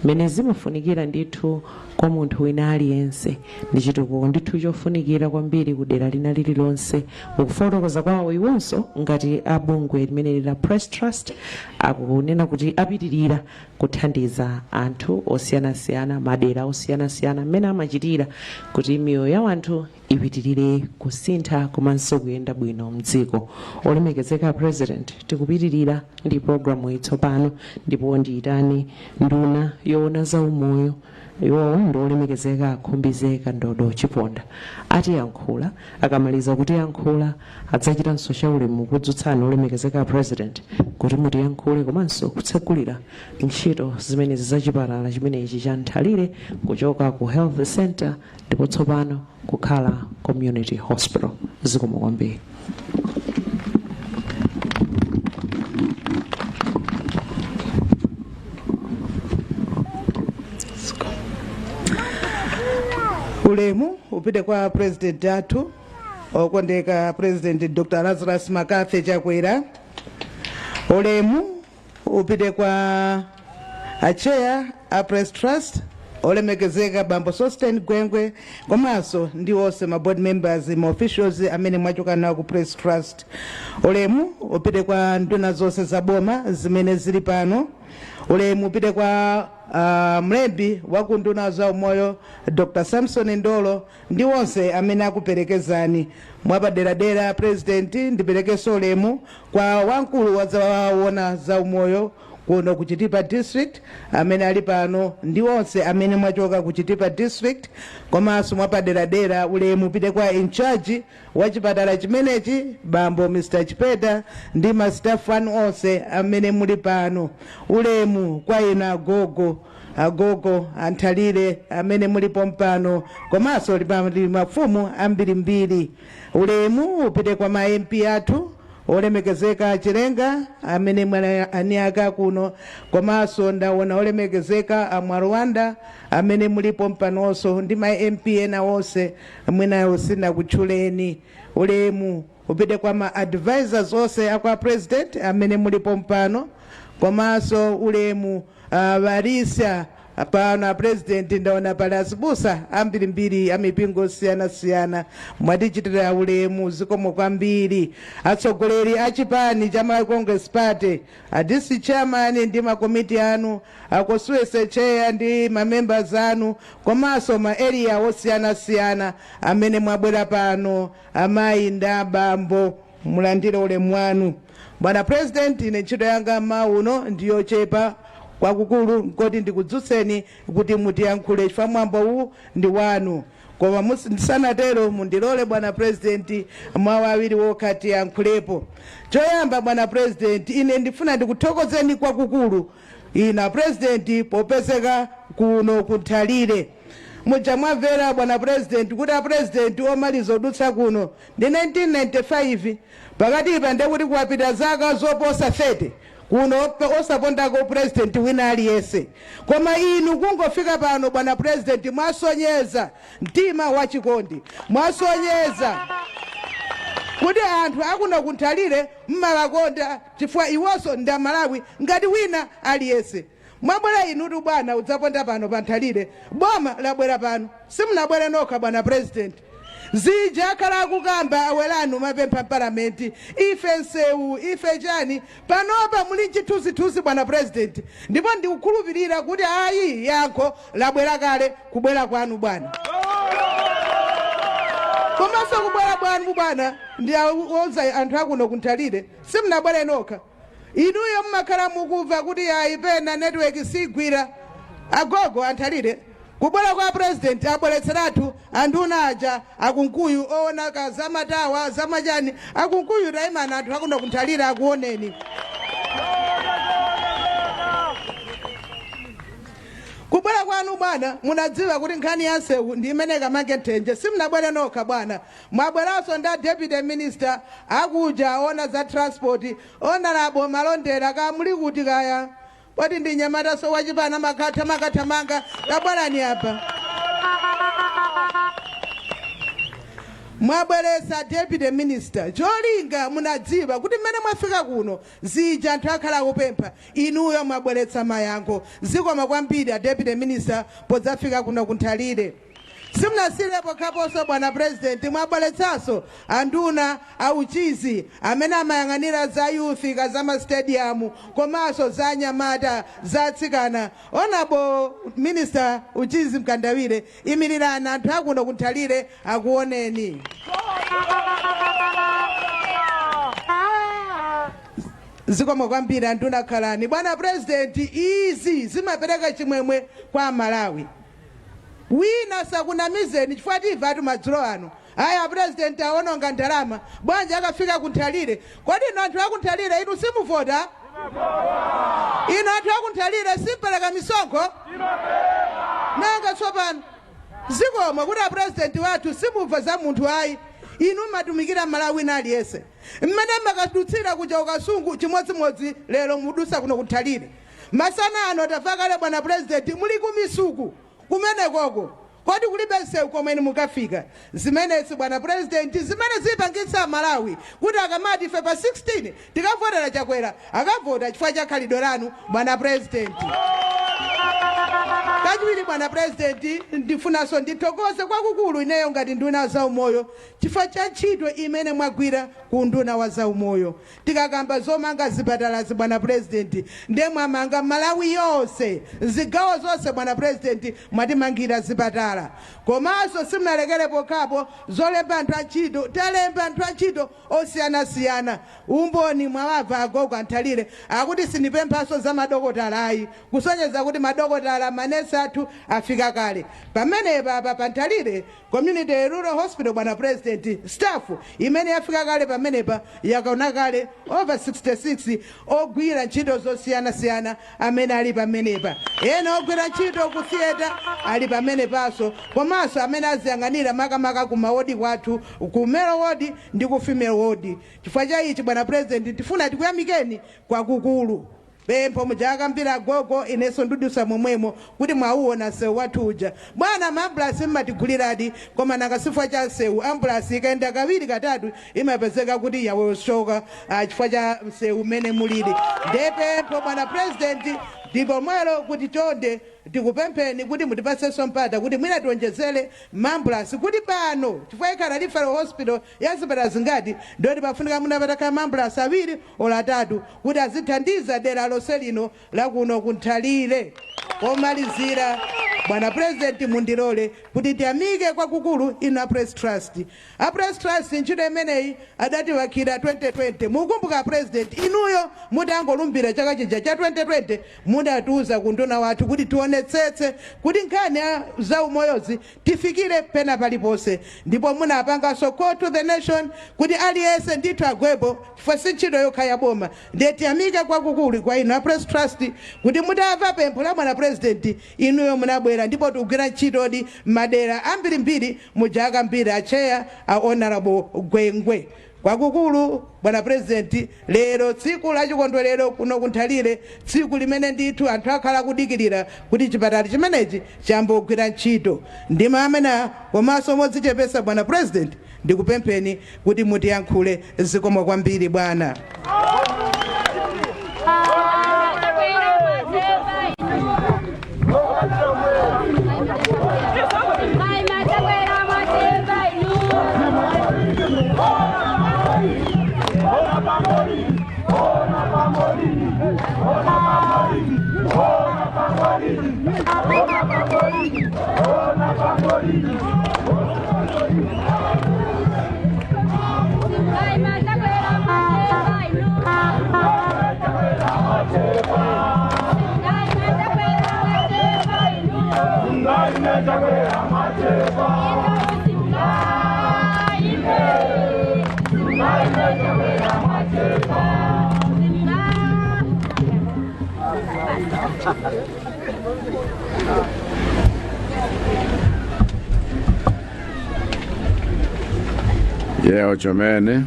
mmene zimafunikira ndithu kwa munthu wina aliyense. Ndi chitukuko ndithu chofunikira kwambiri ku dera lina lililonse. Mukufotokoza kwawo, iwonso ngati abungwe limeneli la Press Trust akunena kuti apitirira kuthandiza anthu osiyanasiyana, madera osiyanasiyana, mmene amachitira kuti miyoyo ya anthu ipitirire kusintha komanso kuyenda bwino mdziko. Olemekezeka President, tikupitirira ndi programu itsopano, ndipo ndiyitane nduna yoona za umoyo, iwowo ndi olemekezeka Khumbize Kandodo Chiponda, atiyankhula. Akamaliza kutiyankhula, adzachitanso chaulemu kudzutsani, olemekezeka President, kuti mutiyankhule komanso kutsegulira ntchito zimenezi za chipatala chimenechi cha Nthalire, kuchoka ku health center ndipo tsopano kukhala community hospital. Zikomo kwambiri. Ulemu upite kwa President athu okondeka, President Dr Lazarus McCarthy Chakwera. Ulemu upite kwa a chair a Press Trust, olemekezeka Bambo Sosten Gwengwe, komanso ndi onse ma board members, ma officials amene mwachoka nawo ku Press Trust. Ulemu upite kwa nduna zonse za boma zimene zili pano. Ulemu upite kwa mlembi wa ku nduna za umoyo, Dr Samson Ndolo, ndi onse amene akuperekezani. Mwapaderadera, President, ndiperekenso ulemu kwa wamkulu wadzawaona za umoyo kuno ku Chitipa District amene ali pano, ndi onse amene mwachoka ku Chitipa District. Komanso mwapaderadera ulemu upite kwa in charge wa chipatala chimenechi, Bambo Mr Chipeta, ndi ma staff anu onse amene muli pano. Ulemu kwa inu agogo, agogo Anthalire amene mulipo mpano, komanso pali mafumu ambirimbiri. Ulemu upite kwa ma MP athu, olemekezeka Chilenga amene mwali ani aka kuno, komanso ndaona olemekezeka Amwarwanda amene mulipo mpanonso, ndi ma MP ena onse mwinayo sindinakutchuleni. Ulemu upite kwa ma advisors onse akwa President amene mulipo mpano, komanso ulemu varisa pano a President, ndaona pali azibusa ambirimbiri amipingo osiyanasiyana, mwatichitira ulemu, zikomo kwambiri. Atsogoleri a chipani cha Malawi Congress Party, a district chairman ndi makomiti anu, a constituency chair ndi mamembers anu, komanso ma area osiyanasiyana amene mwabwera pano, amayi ndi abambo. Mulandire ulemu wanu, bwana President. Ine ntchito yanga mmawa uno ndiyochepa kwakukulu, nkoti ndikudzutseni kuti mutiyankhule, chifukwa mwambo uwu ndi wanu. Koma ndisanatero, mundilole, bwana President, mawu awiri wokha tiyankhulepo. Choyamba, bwana President, ine ndifuna ndikuthokozeni kwakukulu ina President popezeka kuno kuNthalire. Muja mwamvera, bwana President, kuti a President omaliza odutsa kuno ndi 1995. Pakatipa ndekuti kuwapita zaka zoposa 30 kuno osapondako president wina aliyense. Koma inu kungofika pano, bwana President, mwasonyeza mtima wachikondi, mwasonyeza kuti anthu akuno kuNthalire mmawakonda, chifukwa iwonso ndi Amalawi ngati wina aliyense. Mwabwera inutu, bwana, udzaponda pano pa Nthalire, boma labwera pano, simunabwere nokha, bwana President. Zija akhala akukamba awelanu mapempha mpalamenti, ife nsewu, ife chani, panopa muli chithunzithunzi, bwana President. Ndipo ndikukhulupirira kuti ayi, yankho labwera kale kubwera kwanu, bwana. Komanso kubwera bwanu, bwana, ndi awuza anthu akuno kuNthalire, simunabwere nokha. Inuyo mmakhala mukumva kuti ayi, pena network sigwira. Agogo aNthalire, kubwera kwa President abweretseratu anduna aja akunkuyu oona ka zamatawa, zamachani. Akunkuyu, tayimana, anthu akuno kuNthalire akuoneni. Kubwera kwanu, bwana, munadziwa kuti nkhani ya nsewu ndi imene kamange nthenje. Simunabwere nokha, bwana, mwabweranso ndi a Deputy Minister akuja aona za transport, Honorable Malondera. Kamuli kuti kaya? Poti ndi nyamataso wachipana, makatha makathamanga, kabwerani apa. Mwabweretsa Deputy Minister, cholinga munadziwa kuti mmene mwafika kuno, zija anthu akhala akupempha, inuyo mwabweretsa mayankho. Zikoma kwambiri, a Deputy Minister, podzafika kuno kuNthalire. Simunasirepo khaponso, bwana President, mwabweretsanso anduna auchizi amene amayang'anira za youth ka za ma stadium, komanso za anyamata, za atsikana. Honorable Minister Uchizi Mkandawire, imirirani, anthu akuno kuNthalire akuoneni. Zikomo kwambiri, anduna, khalani. Bwana President, izi zimapereka chimwemwe kwa Amalawi. Wina sakunamizeni, chifukwa timva atu madzulo ano, aya, President awononga ndalama, bwanji akafika kuNthalire? Kodi inu anthu akuNthalire, inu simuvota? Inu anthu akuNthalire simpereka misonkho? Nanga tsopano? Zikomo kuti a President wathu simumva za munthu ayi, inu matumikira Malawi wina aliyense. Mmene makadutsira kuja ukasungu, chimodzimodzi lero mudusa kuno kuNthalire. Masana ano tamva kale, bwana President, muli kumisuku kumenekoko. Kodi kulibe msewu komweni mukafika? Zimenezi, bwana President, zimene zipangitsa Malawi kuti akamati ife pa 16 tikavotera Chakwera, akavota chifukwa cha khalidwe lanu, bwana President. Kachiwiri, bwana President, ndifunanso ndithokoze kwakukulu ineyo ngati nduna zaumoyo chifukwa cha ntchito imene mwagwira ku nduna wa zaumoyo. Tikakamba zomanga zipatalazi, bwana President, ndiye mwamanga Malawi yonse, zigawo zonse, bwana President, mwatimangira zipatala. Komanso simunalekere pokhapo zolemba anthu antchito, talemba anthu antchito osiyanasiyana. Umboni mwawabva agogo aNthalire akuti sindipemphanso za madokotala ayi, kusonyeza kuti madokotala, manesi athu afika kale pamenepa. Apa pa Nthalire Community Rural Hospital, bwana President, staff imene yafika kale pamenepa yakwana kale over 66, ogwira ntchito zosiyanasiyana amene ali pamenepa. Ena ogwira ntchito ku theatre ali pamenepanso, komanso amene aziyang'anira makamaka ku ma ward kwathu, ku male ward ndi ku female ward. Chifukwa cha ichi, bwana President, tifuna tikuyamikeni kwakukulu. Pempho mujakambira gogo, inenso ndudusa momwemo kuti mwauona msewu wathu uja, bwana. Maambulasi mmatiguliradi, koma nanga chifukwa cha msewu, ambulasi ikaenda kawiri katatu imapezeka kuti yawesoka chifukwa cha msewu mmene mulili. Ndepempho, bwana President, ndipo mwelo kuti chonde tikupempheni kuti mutipatsenso mpata kuti mwina tionjezere maambulasi kuti pano, chifukwa ikhala referral hospital ya zipatala zingati, ndoti pafunika munapatakhala maambulasi awiri olo atatu kuti azithandiza dera lonse lino lakuno kuNthalire. Pomalizira, Bwana President, mundilole kuti tiyamike kwakukulu inu a Press Trust. A Press Trust ntchito imeneyi adatiwakhira 2020. Mukumbuka, President, inuyo mutangolumbira chaka chija cha 2020, mudatiuza kunduna wathu kuti tionetsetse kuti nkhani ya zaumoyozi tifikire pena paliponse, ndipo munapanganso call to the nation kuti aliyense ndithu agwepo, chifukwa si ntchito yokha ya boma. Ndiye tiyamike kwakukulu kwa inu a Press Trust kuti mutamva pempho la bwana President, inuyo munabwera, ndipo tikugwira ntchitodi madera ambirimbiri mujaka mbiri acheya a Honorable Gwengwe. Kwakukulu, bwana President, lero tsiku la chikondwerero kuno kuNthalire, tsiku limene ndithu anthu akhala kudikirira kuti chipatala chimenechi chambogwira ntchito. Ndima amene komanso modzichepesa, bwana President, ndikupempheni kuti mutiyankhule. Zikomo kwambiri, bwana. Yeo chomene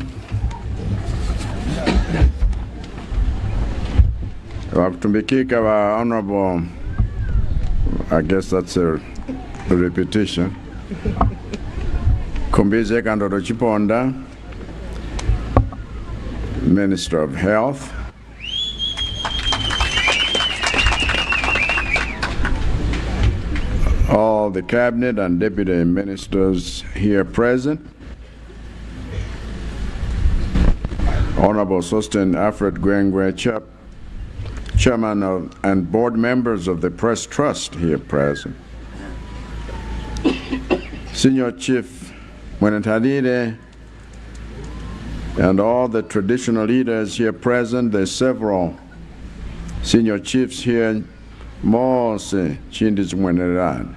wakutumbikika wa Honorable, I guess that's a repetition, Khumbize Kandodo Chiponda, Minister of Health, all the cabinet and deputy ministers here present, Honorable Sosten Alfred Gwengwe, Chairman of, and board members of the Press Trust here present, Senior Chief Mwenenthalire, and all the traditional leaders here present. There's several senior chiefs here, Mose Chindis Mwenerani.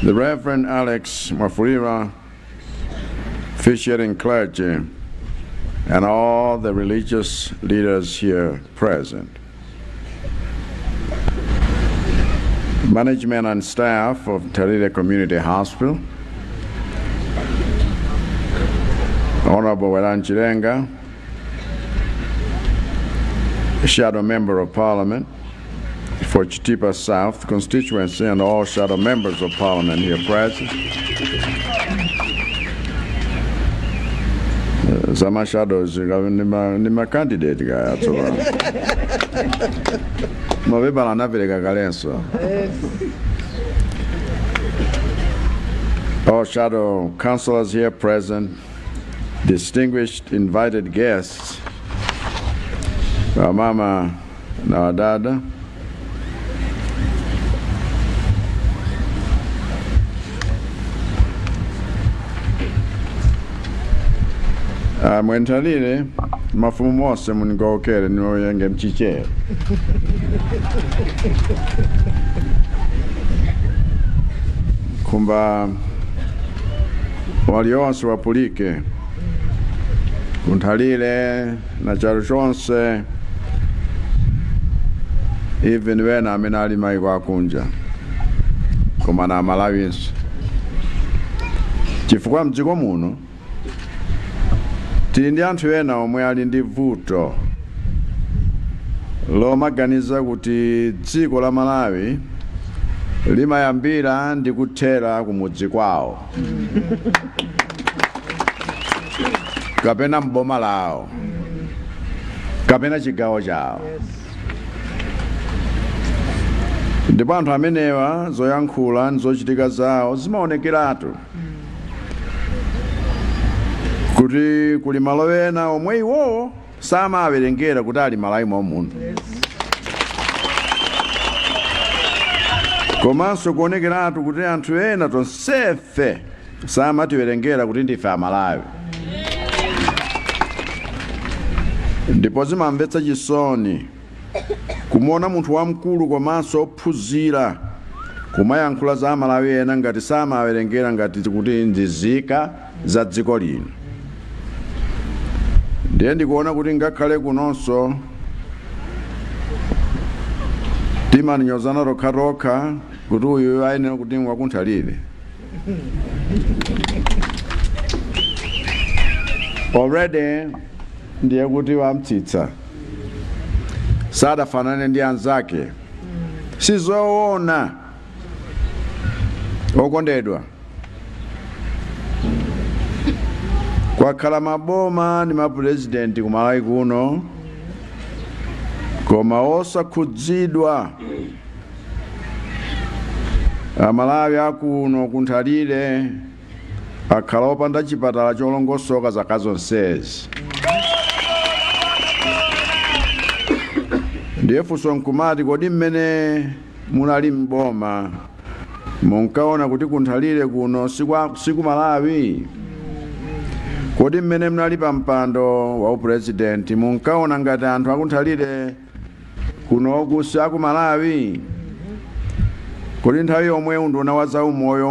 The Reverend Alex Mwafulirwa, officiating clergy, and all the religious leaders here present. Management and staff of Nthalire Community Hospital, Honorable Werani Chilenga, Shadow Member of Parliament for Chitipa South constituency, and all shadow members of Parliament here present. Zama shadows ni ma candidate kaya tsopano. Mabebala anapereka kalenso. All shadow councillors here present, distinguished invited guests, wamama na wadada, Mwenthalire mafumu mose munigokere niwoyenge mchichero. Kumba walionse wapulike kuNthalire na chalo chonse, even wena amene ali maiko akunja koma na Malawinso, chifukwa mdziko muno tili ndi anthu ena omwe ali ndi vuto lomaganiza kuti dziko la Malawi limayambira ndi kuthera kumudzi kwawo kapena mboma lawo kapena chigawo chawo, ndipo anthu amenewa zoyankhula ndi zochitika zawo zimaonekeratu kuti kuli malo ena omwe iwowo samawerengera kuti ali Malawi muno. Komanso kuonekeratu kuti anthu ena tonsefe samatiwerengera kuti ndife Amalawi. Ndipo zimamvetsa chisoni kumuona munthu wamkulu komanso ophunzira kumayankhula za Amalawi ena ngati samawerengera ngati kuti ndi nzika za dziko lino. Ndiye ndikuona kuti ngakhale kunonso timanyozana tokhatokha kuti uyu ayenera kuti ngwakunthalire. Already ndiye kuti wamtsitsa, sadafanane ndi anzake. Sizoona okondedwa. Kwakhala maboma ndi mapurezidenti ku Malawi kuno, koma osakhudzidwa Amalawi akuno kunthalire akhala opanda chipatala cholongosoka zaka zonsezi. Ndiye funso nkumati, kodi mmene munali m'boma munkaona kuti kunthalire kuno siku Malawi? Kodi mmene munali pa mpando wa upurezidenti munkaona ngati anthu akunthalire kunoku si aku Malawi? Kodi nthawi yomwe unduna wa zaumoyo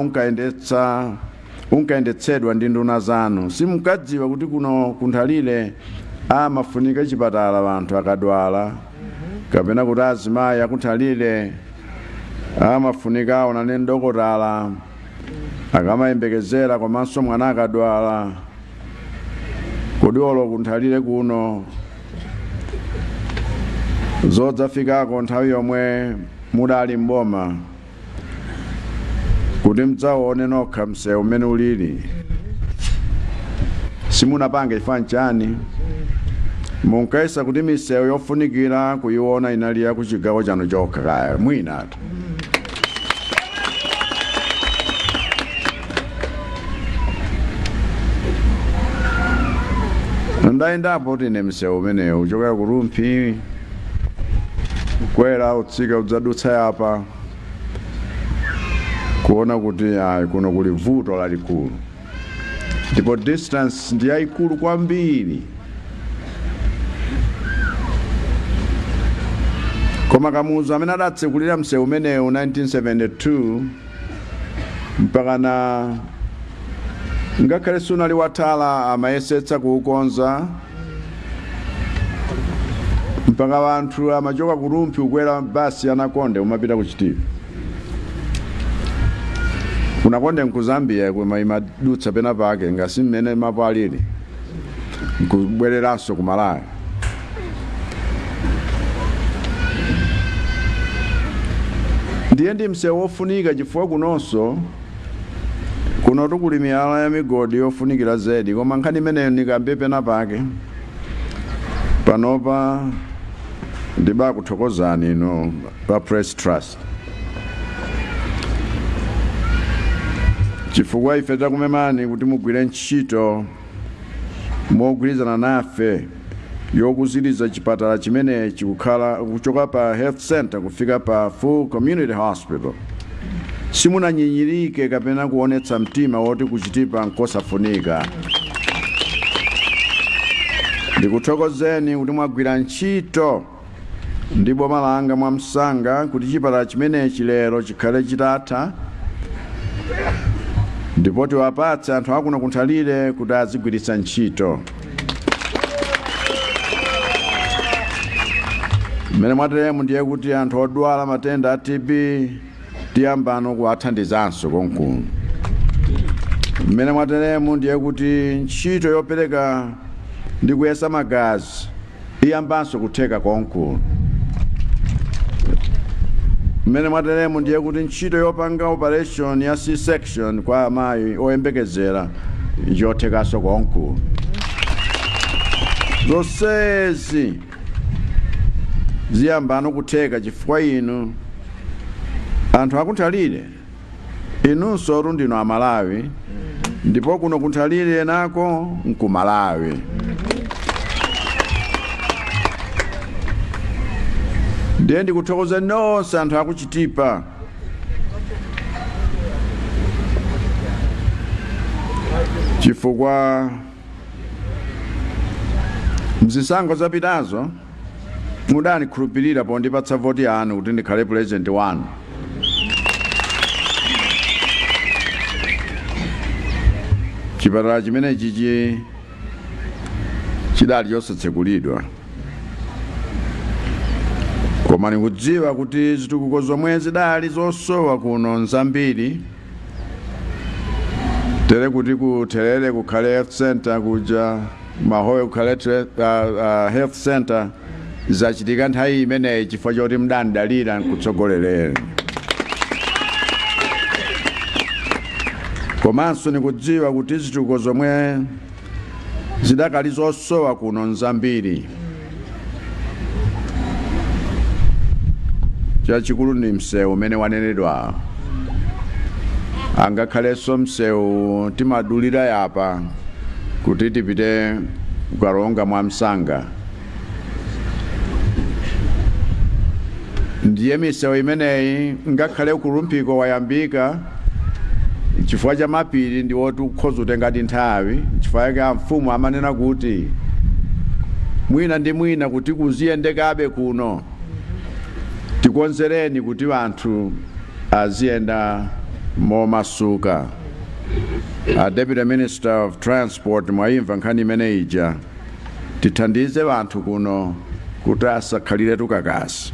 unkayendetsedwa ndi nduna zanu simunkadziwa kuti kuno kunthalire amafunika chipatala anthu akadwala, kapena kuti azimayi akunthalire amafunika aonane ndi dokotala akamayembekezera, komanso mwana akadwala? Kodi olo kunthalire kuno zodzafikako nthawi yomwe mudali mboma kuti mdzaone nokha msewu umene ulili simunapange chifukwa nchani? Munkayesa kuti misewu yofunikira kuiona inali ya kuchigawo chanu chokha kaya mwinatu. Ndayendapo ine msewu umenewu kuchokera ku Rumphi kukwera utsika udzadutsa yapa, kuona kuti ayi, kuno kuli vuto lalikulu ndipo distance ndi yayikulu kwambiri. Koma Kamuzu amene adatsekulira msewu umenewu 1972 mpaka na ngakhale sunali watala amayesetsa kuukonza mpaka anthu amachoka ku Rumphi kukwera basi ya Nakonde umapita ku Chitipa. Ku Nakonde nku Zambia, koma imadutsa pena pake ngasi mmene mapo alili nkubwereranso ku Malawi. Ndiye ndi msewu wofunika chifukwa kunonso kunotu kuli miyala ya migodi yofunikira zedi, koma nkhani imeneyo ndikambe pena pake. Panopa ndibakuthokozani inu pa Press Trust chifukwa ife takumemani kuti mugwire ntchito mogwirizana nafe yokuziriza chipatala chimenechi kukhala kuchoka pa health center kufika pa full community hospital. Simunanyinyirike kapena kuonetsa mtima woti kuchitipa nkosafunika. Ndikuthokozeni kuti mwagwira ntchito ndi boma langa mwamsanga kuti chipatala chimenechi lero chikhale chitatha ndipo tiwapatse anthu akuno kunthalire kuti azigwiritsa ntchito. Mmene mwateremu ndiye kuti anthu odwala matenda a TB tiyambano kuwathandizanso konkuno. Mmene mwateremu ndiye kuti ntchito yopereka ndi kuyesa magazi iyambanso kutheka konkuno. Mmene mwateremu ndiye kuti ntchito yopanga operation ya C-section kwa amayi oyembekezera yothekanso konkuno. Zonsezi ziyambano kutheka chifukwa inu anthu akunthalire inunso ndinu Amalawi, ndipo kuno kunthalire nako nkumalawi. Ndiye ndikuthokoza nonse anthu akuchitipa. Chifukwa mzisankho zapitazo mudanikhulupirira pondipatsa voti yanu kuti ndikhale president wanu. Chipatala chimenechichi chidali chosatsekulidwa, koma ndikudziwa kuti zitukuko zomwe zidali zosowa kuno nzambiri, tere kuti ku Thelele kukhale health center, kuja Mahowe kukhale health center, zachitika nthawi imeneyi chifukwa choti mudandidalira nkutsogolereni. Komanso ndikudziwa kuti zitukuko zomwe zidakali zosowa kuno nzambiri. Chachikulu ndi msewu umene wanenedwa, angakhalenso msewu timadulira yapa kuti tipite kuKaronga mwa msanga. Ndiye misewu imeneyi ngakhale ku Rumphiko wayambika, chifukwa cha mapiri ndi woti ukhoza kutengadi nthawi. Chifukwa chake amfumu amanena kuti mwina ndi mwina kuti kuziyendekabe kuno, tikonzereni kuti anthu aziyenda momasuka. A Deputy Minister of Transport, mwayimva nkhani imene ija. Tithandize anthu kuno kuti asakhalire tukakasi.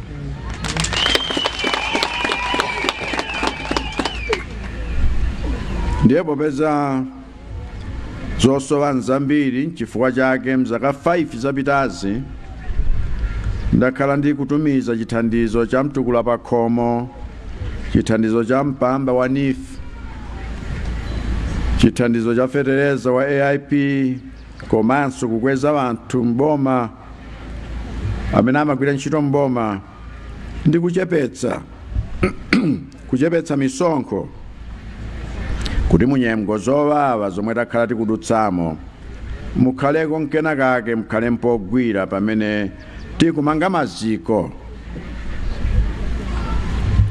Ndiye popeza zosowa nzambiri, nchifukwa chake mzaka 5 zapitazi ndakhala ndi kutumiza chithandizo cha mtukula pa khomo, chithandizo cha mpamba wa NEEF, chithandizo cha fetereza wa AIP, komanso kukweza anthu mboma amene amagwira ntchito mboma ndi kuchepetsa misonkho, kuti munyengo zowawa zomwe takhala tikudutsamo mukhaleko nkenakake, mukhale mpogwira pamene tikumanga maziko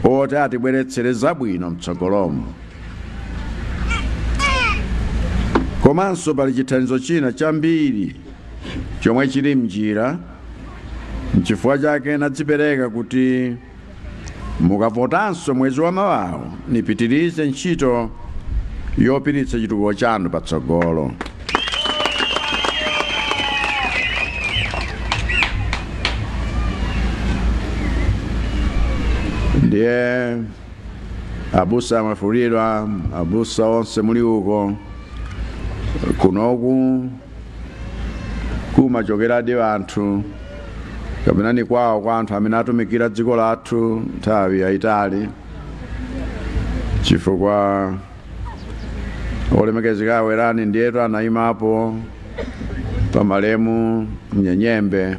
oti atibweretsere zabwino mtsogolomo. Komanso pali chithandizo china chambiri chomwe chili mnjira. Nchifukwa chake nadzipereka kuti mukavotanso mwezi wa mawawo nipitirize ntchito yopititsa chitukuko chanu patsogolo. Ndiye abusa Mwafulirwa, abusa onse muli uko, kunoku kumachokeradi anthu kapena ni kwawo kwa anthu amene atumikira dziko lathu nthawi yayitali, chifukwa olemekezeka Werani ndiyetu anayimapo pa malemu Nyenyembe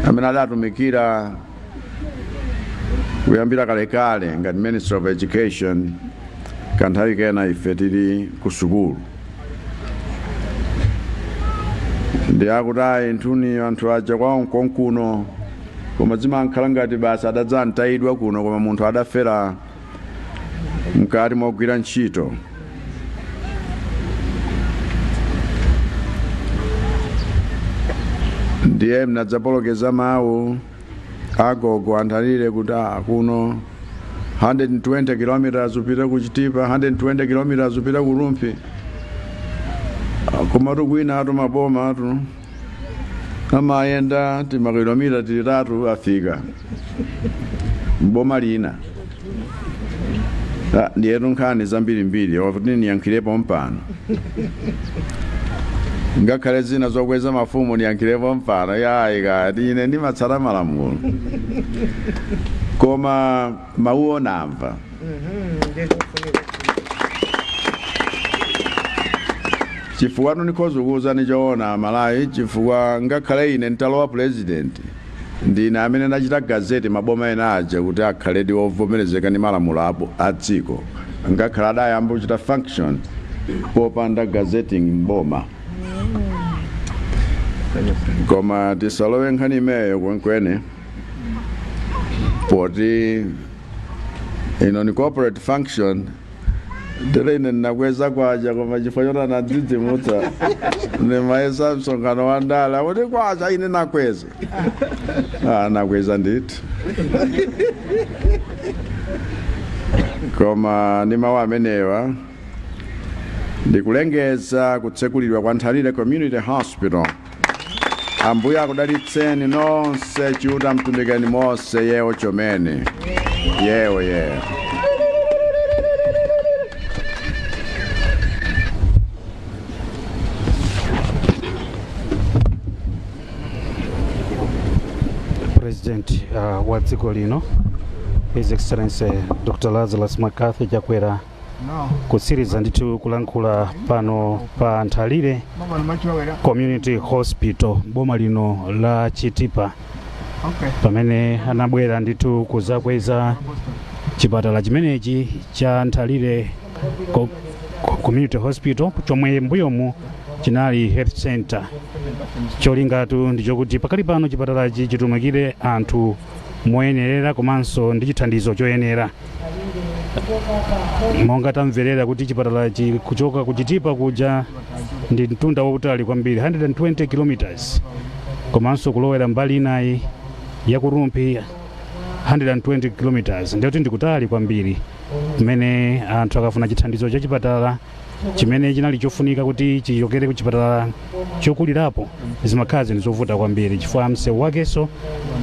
amene adatumikira kuyambira kalekale ngati Minister of Education kanthawi kena ife tili ku sukulu. Ndi akuti ayi nthuni anthu aja kwawo nkonkuno, koma zimankhala ngati basi adadzantayidwa kuno, koma munthu adafera mkati mogwira ntchito. Ndiye mnadzapolokeza mawu agogo anthalire kuti kuno 120 kilometers upita ku Chitipa, 120 kilometers upita ku Rumphi. Komatu kwina atu maboma atu amayenda timakilomita titatu afika mboma lina. Ndiyetu nkhani zambirimbiri kuti niyankhirepo mpano, ngakhale zina zokweza mafumu niyankhirepo mpano, yayi kati ine ndimatsata malamulo, koma mawuwo namva. Chifukwa ndikhoza kukuwuzani choona Malawi, chifukwa ngakhale ine nditalowa president, ndine amene ndachita gazette maboma ena aja kuti akhaledi ovomerezeka ndi malamulo a dziko, ngakhale adayamba kuchita function popanda gazetting mboma. Koma tisalowe nkhani imeneyo kwenikweni, poti ino ni corporate function. Tere ine ndinakweza kwacha, koma chifukwa choti anadzidzimutsa, ndimayesa msonkhano wa ndale akuti kwacha, ine nakweza. Ah, nakweza ndithu. Koma ndi mawu amenewa ndikulengeza kutsekulidwa kwa Nthalire Community Hospital. Ambuye akudalitseni nonse, Chiuta mtumikeni monse. Yewo chomene, yewo yewo. President wa dziko lino, His Excellency Dr Lazarus McCarthy Chakwera, kutsiriza ndithu kulankhula pano pa Nthalire Community Hospital, boma lino la Chitipa, pamene anabwera ndithu kuzakweza chipatala chimenechi cha Nthalire Community Hospital, chomwe mbuyomu chinali health center. Cholingatu ndichokuti pakali pano chipatalachi chitumikire anthu moyenerera komanso ndi chithandizo choyenera. Monga tamverera kuti chipatalachi kuchoka kuchitipa kuja ndi mtunda wautali kwambiri, 120 kilometers, komanso kulowera mbali inayi ya ku Rumphi 120 kilometers, ndiyoti ndikutali kwambiri, kumene anthu akafuna chithandizo cha chipatala chimene chinali chofunika kuti chichokere ku chipatala chokulirapo, zimakhala zinthu zovuta kwambiri, chifukwa msewu wakenso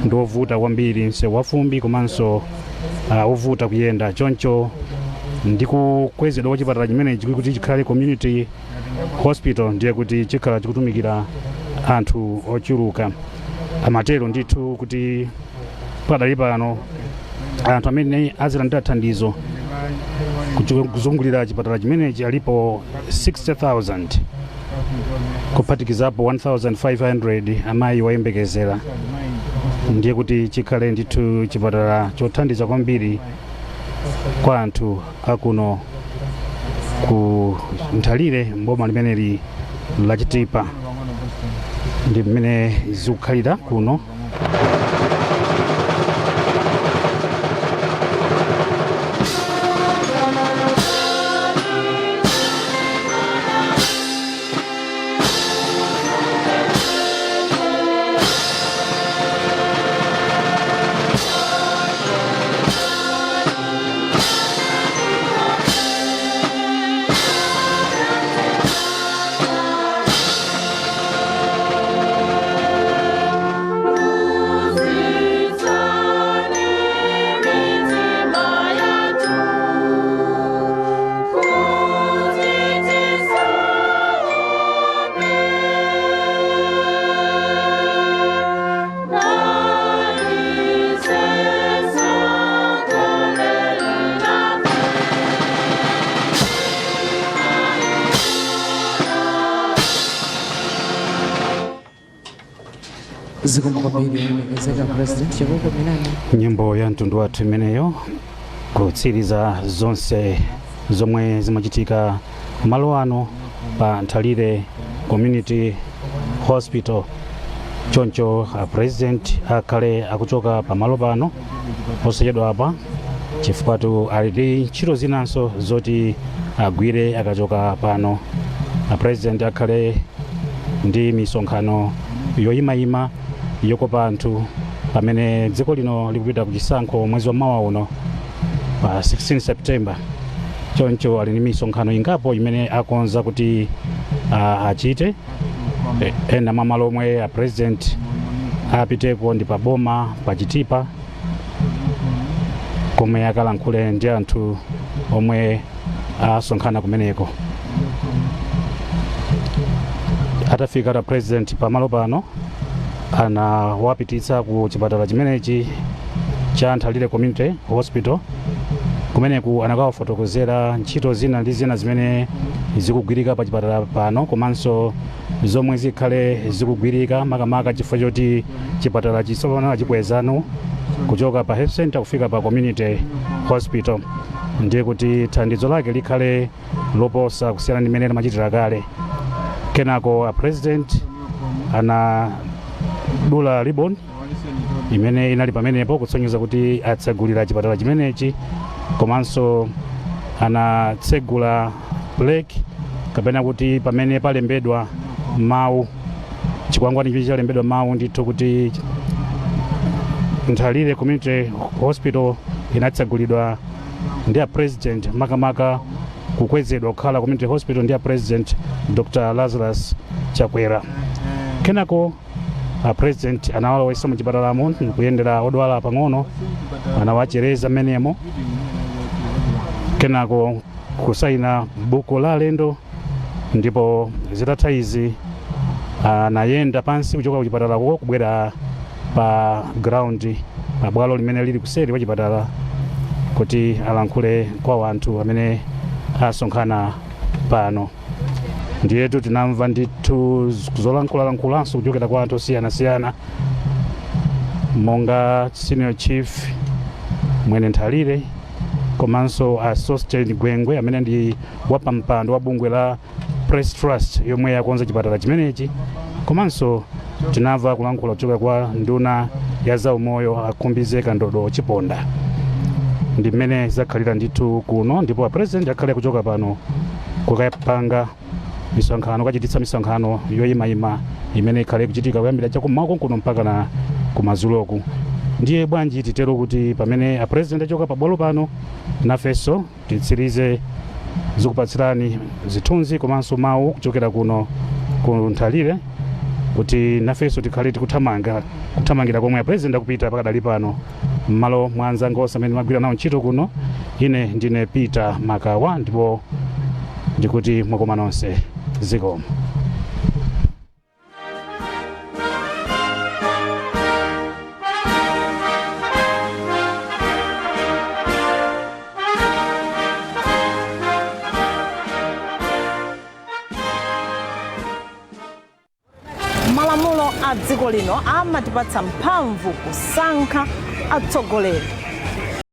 ndi wovuta kwambiri, msewu wafumbi komanso wovuta kuyenda. Choncho ndi kukwezedwa kwa chipatala chimenechi kuti chikhale community hospital, ndiye kuti chikhala chikutumikira anthu ochuluka. Amatero ndithu kuti padali pano anthu amene azilandira thandizo kuzungulira chipatala chimenechi alipo 60,000, kuphatikizapo 1500 amayi woyembekezera. Ndiye kuti chikhale ndithu chipatala chothandiza kwambiri kwa anthu akuno ku Nthalire, mboma limeneli la Chitipa. Ndi mmene zikukhalira kuno. Zikomo kwambiri, olemekezeka President chakukomerani. Nyimbo ya mtundu wathu imeneyo, kutsiriza zonse zomwe zimachitika malo ano pa Nthalire Community Hospital. Choncho a President akhale akuchoka pamalo pano posachedwa apa, chifukwa ali ndi ntchito zinanso zoti agwire. Akachoka pano, a President akhale ndi misonkhano yoyimayima yokopa anthu pamene dziko lino likupita ku chisankho mwezi wa mawa uno pa 16 September. Choncho ali ndi misonkhano ingapo imene akonza kuti achite. Ena mwa malo omwe a President apiteko ndi pa boma pa Chitipa, komwe akalankhule ndi anthu omwe asonkhana kumeneko. Atafika ta President pamalo pano, anawapititsa ku chipatala chimenechi cha Nthalire Community Hospital. Kumeneku anakawafotokozera ntchito zina ndi zina zimene zikugwirika pa chipatala pano, komanso zomwe zikhale zikugwirika, makamaka chifukwa choti chipatala chitsopano achikwezano kuchoka pa health center kufika pa community hospital, ndiye kuti thandizo lake likhale loposa kusiyana ndi mmene limachitira kale. Kenako a President anadula ribbon imene inali pamenepo, kutsonyeza kuti atsegulira chipatala chimenechi, komanso Anatsegula plaque, kapena kuti pamene palembedwa mawu, chikwangwani chimene chalembedwa mawu ndithu kuti Nthalire Community Hospital inatsegulidwa ndi a President, makamaka kukwezedwa kukhala community hospital ndi a President Dr Lazarus Chakwera. Kenako a President anawalowetsa mu chipatalamo kuyendera odwala pang'ono, anawachereza mmenemo, kenako kusaina buku la alendo. Ndipo zitatha izi anayenda pansi kuchoka kuchipatalako kubwera pa ground, pa bwalo limene lili kuseri kwa chipatala, kuti alankhule kwa wanthu amene asonkhana pano. Ndiyetu tinamva ndithu zolankhulalankhulanso kuchokera kwa anthu osiyanasiyana, monga Senior Chief Mwene Nthalire, komanso a Sosten Gwengwe amene ndi wapampando wa bungwe la Press Trust yomwe yakonza chipatala chimenechi, komanso tinamva kulankhula kuchoka kwa nduna ya zaumoyo, a Khumbize Kandodo Chiponda. Ndi mmene zakhalira ndithu kuno. Ndipo a President akhale kuchoka pano kukapanga misonkhano, kachititsa misonkhano yoyimayima imene ikhale kuchitika kuyambira chakummawa kuno mpaka na kumadzuloku. Ndiye bwanji titero kuti pamene a President achoka pabwalo pano, nafenso titsirize zikupatsirani zithunzi komanso mawu kuchokera kuno ku Nthalire, kuti nafenso tikhale tikuthamanga, kuthamangira komwe a President akupita pakadali pano. M'malo mwa anzanga onse amene magwira nawo ntchito kuno, ine ndine Peter Makawa, ndipo ndikuti mwakoma nonse, zikomo. Malamulo a dziko lino amatipatsa mphamvu kusankha atsogoleri.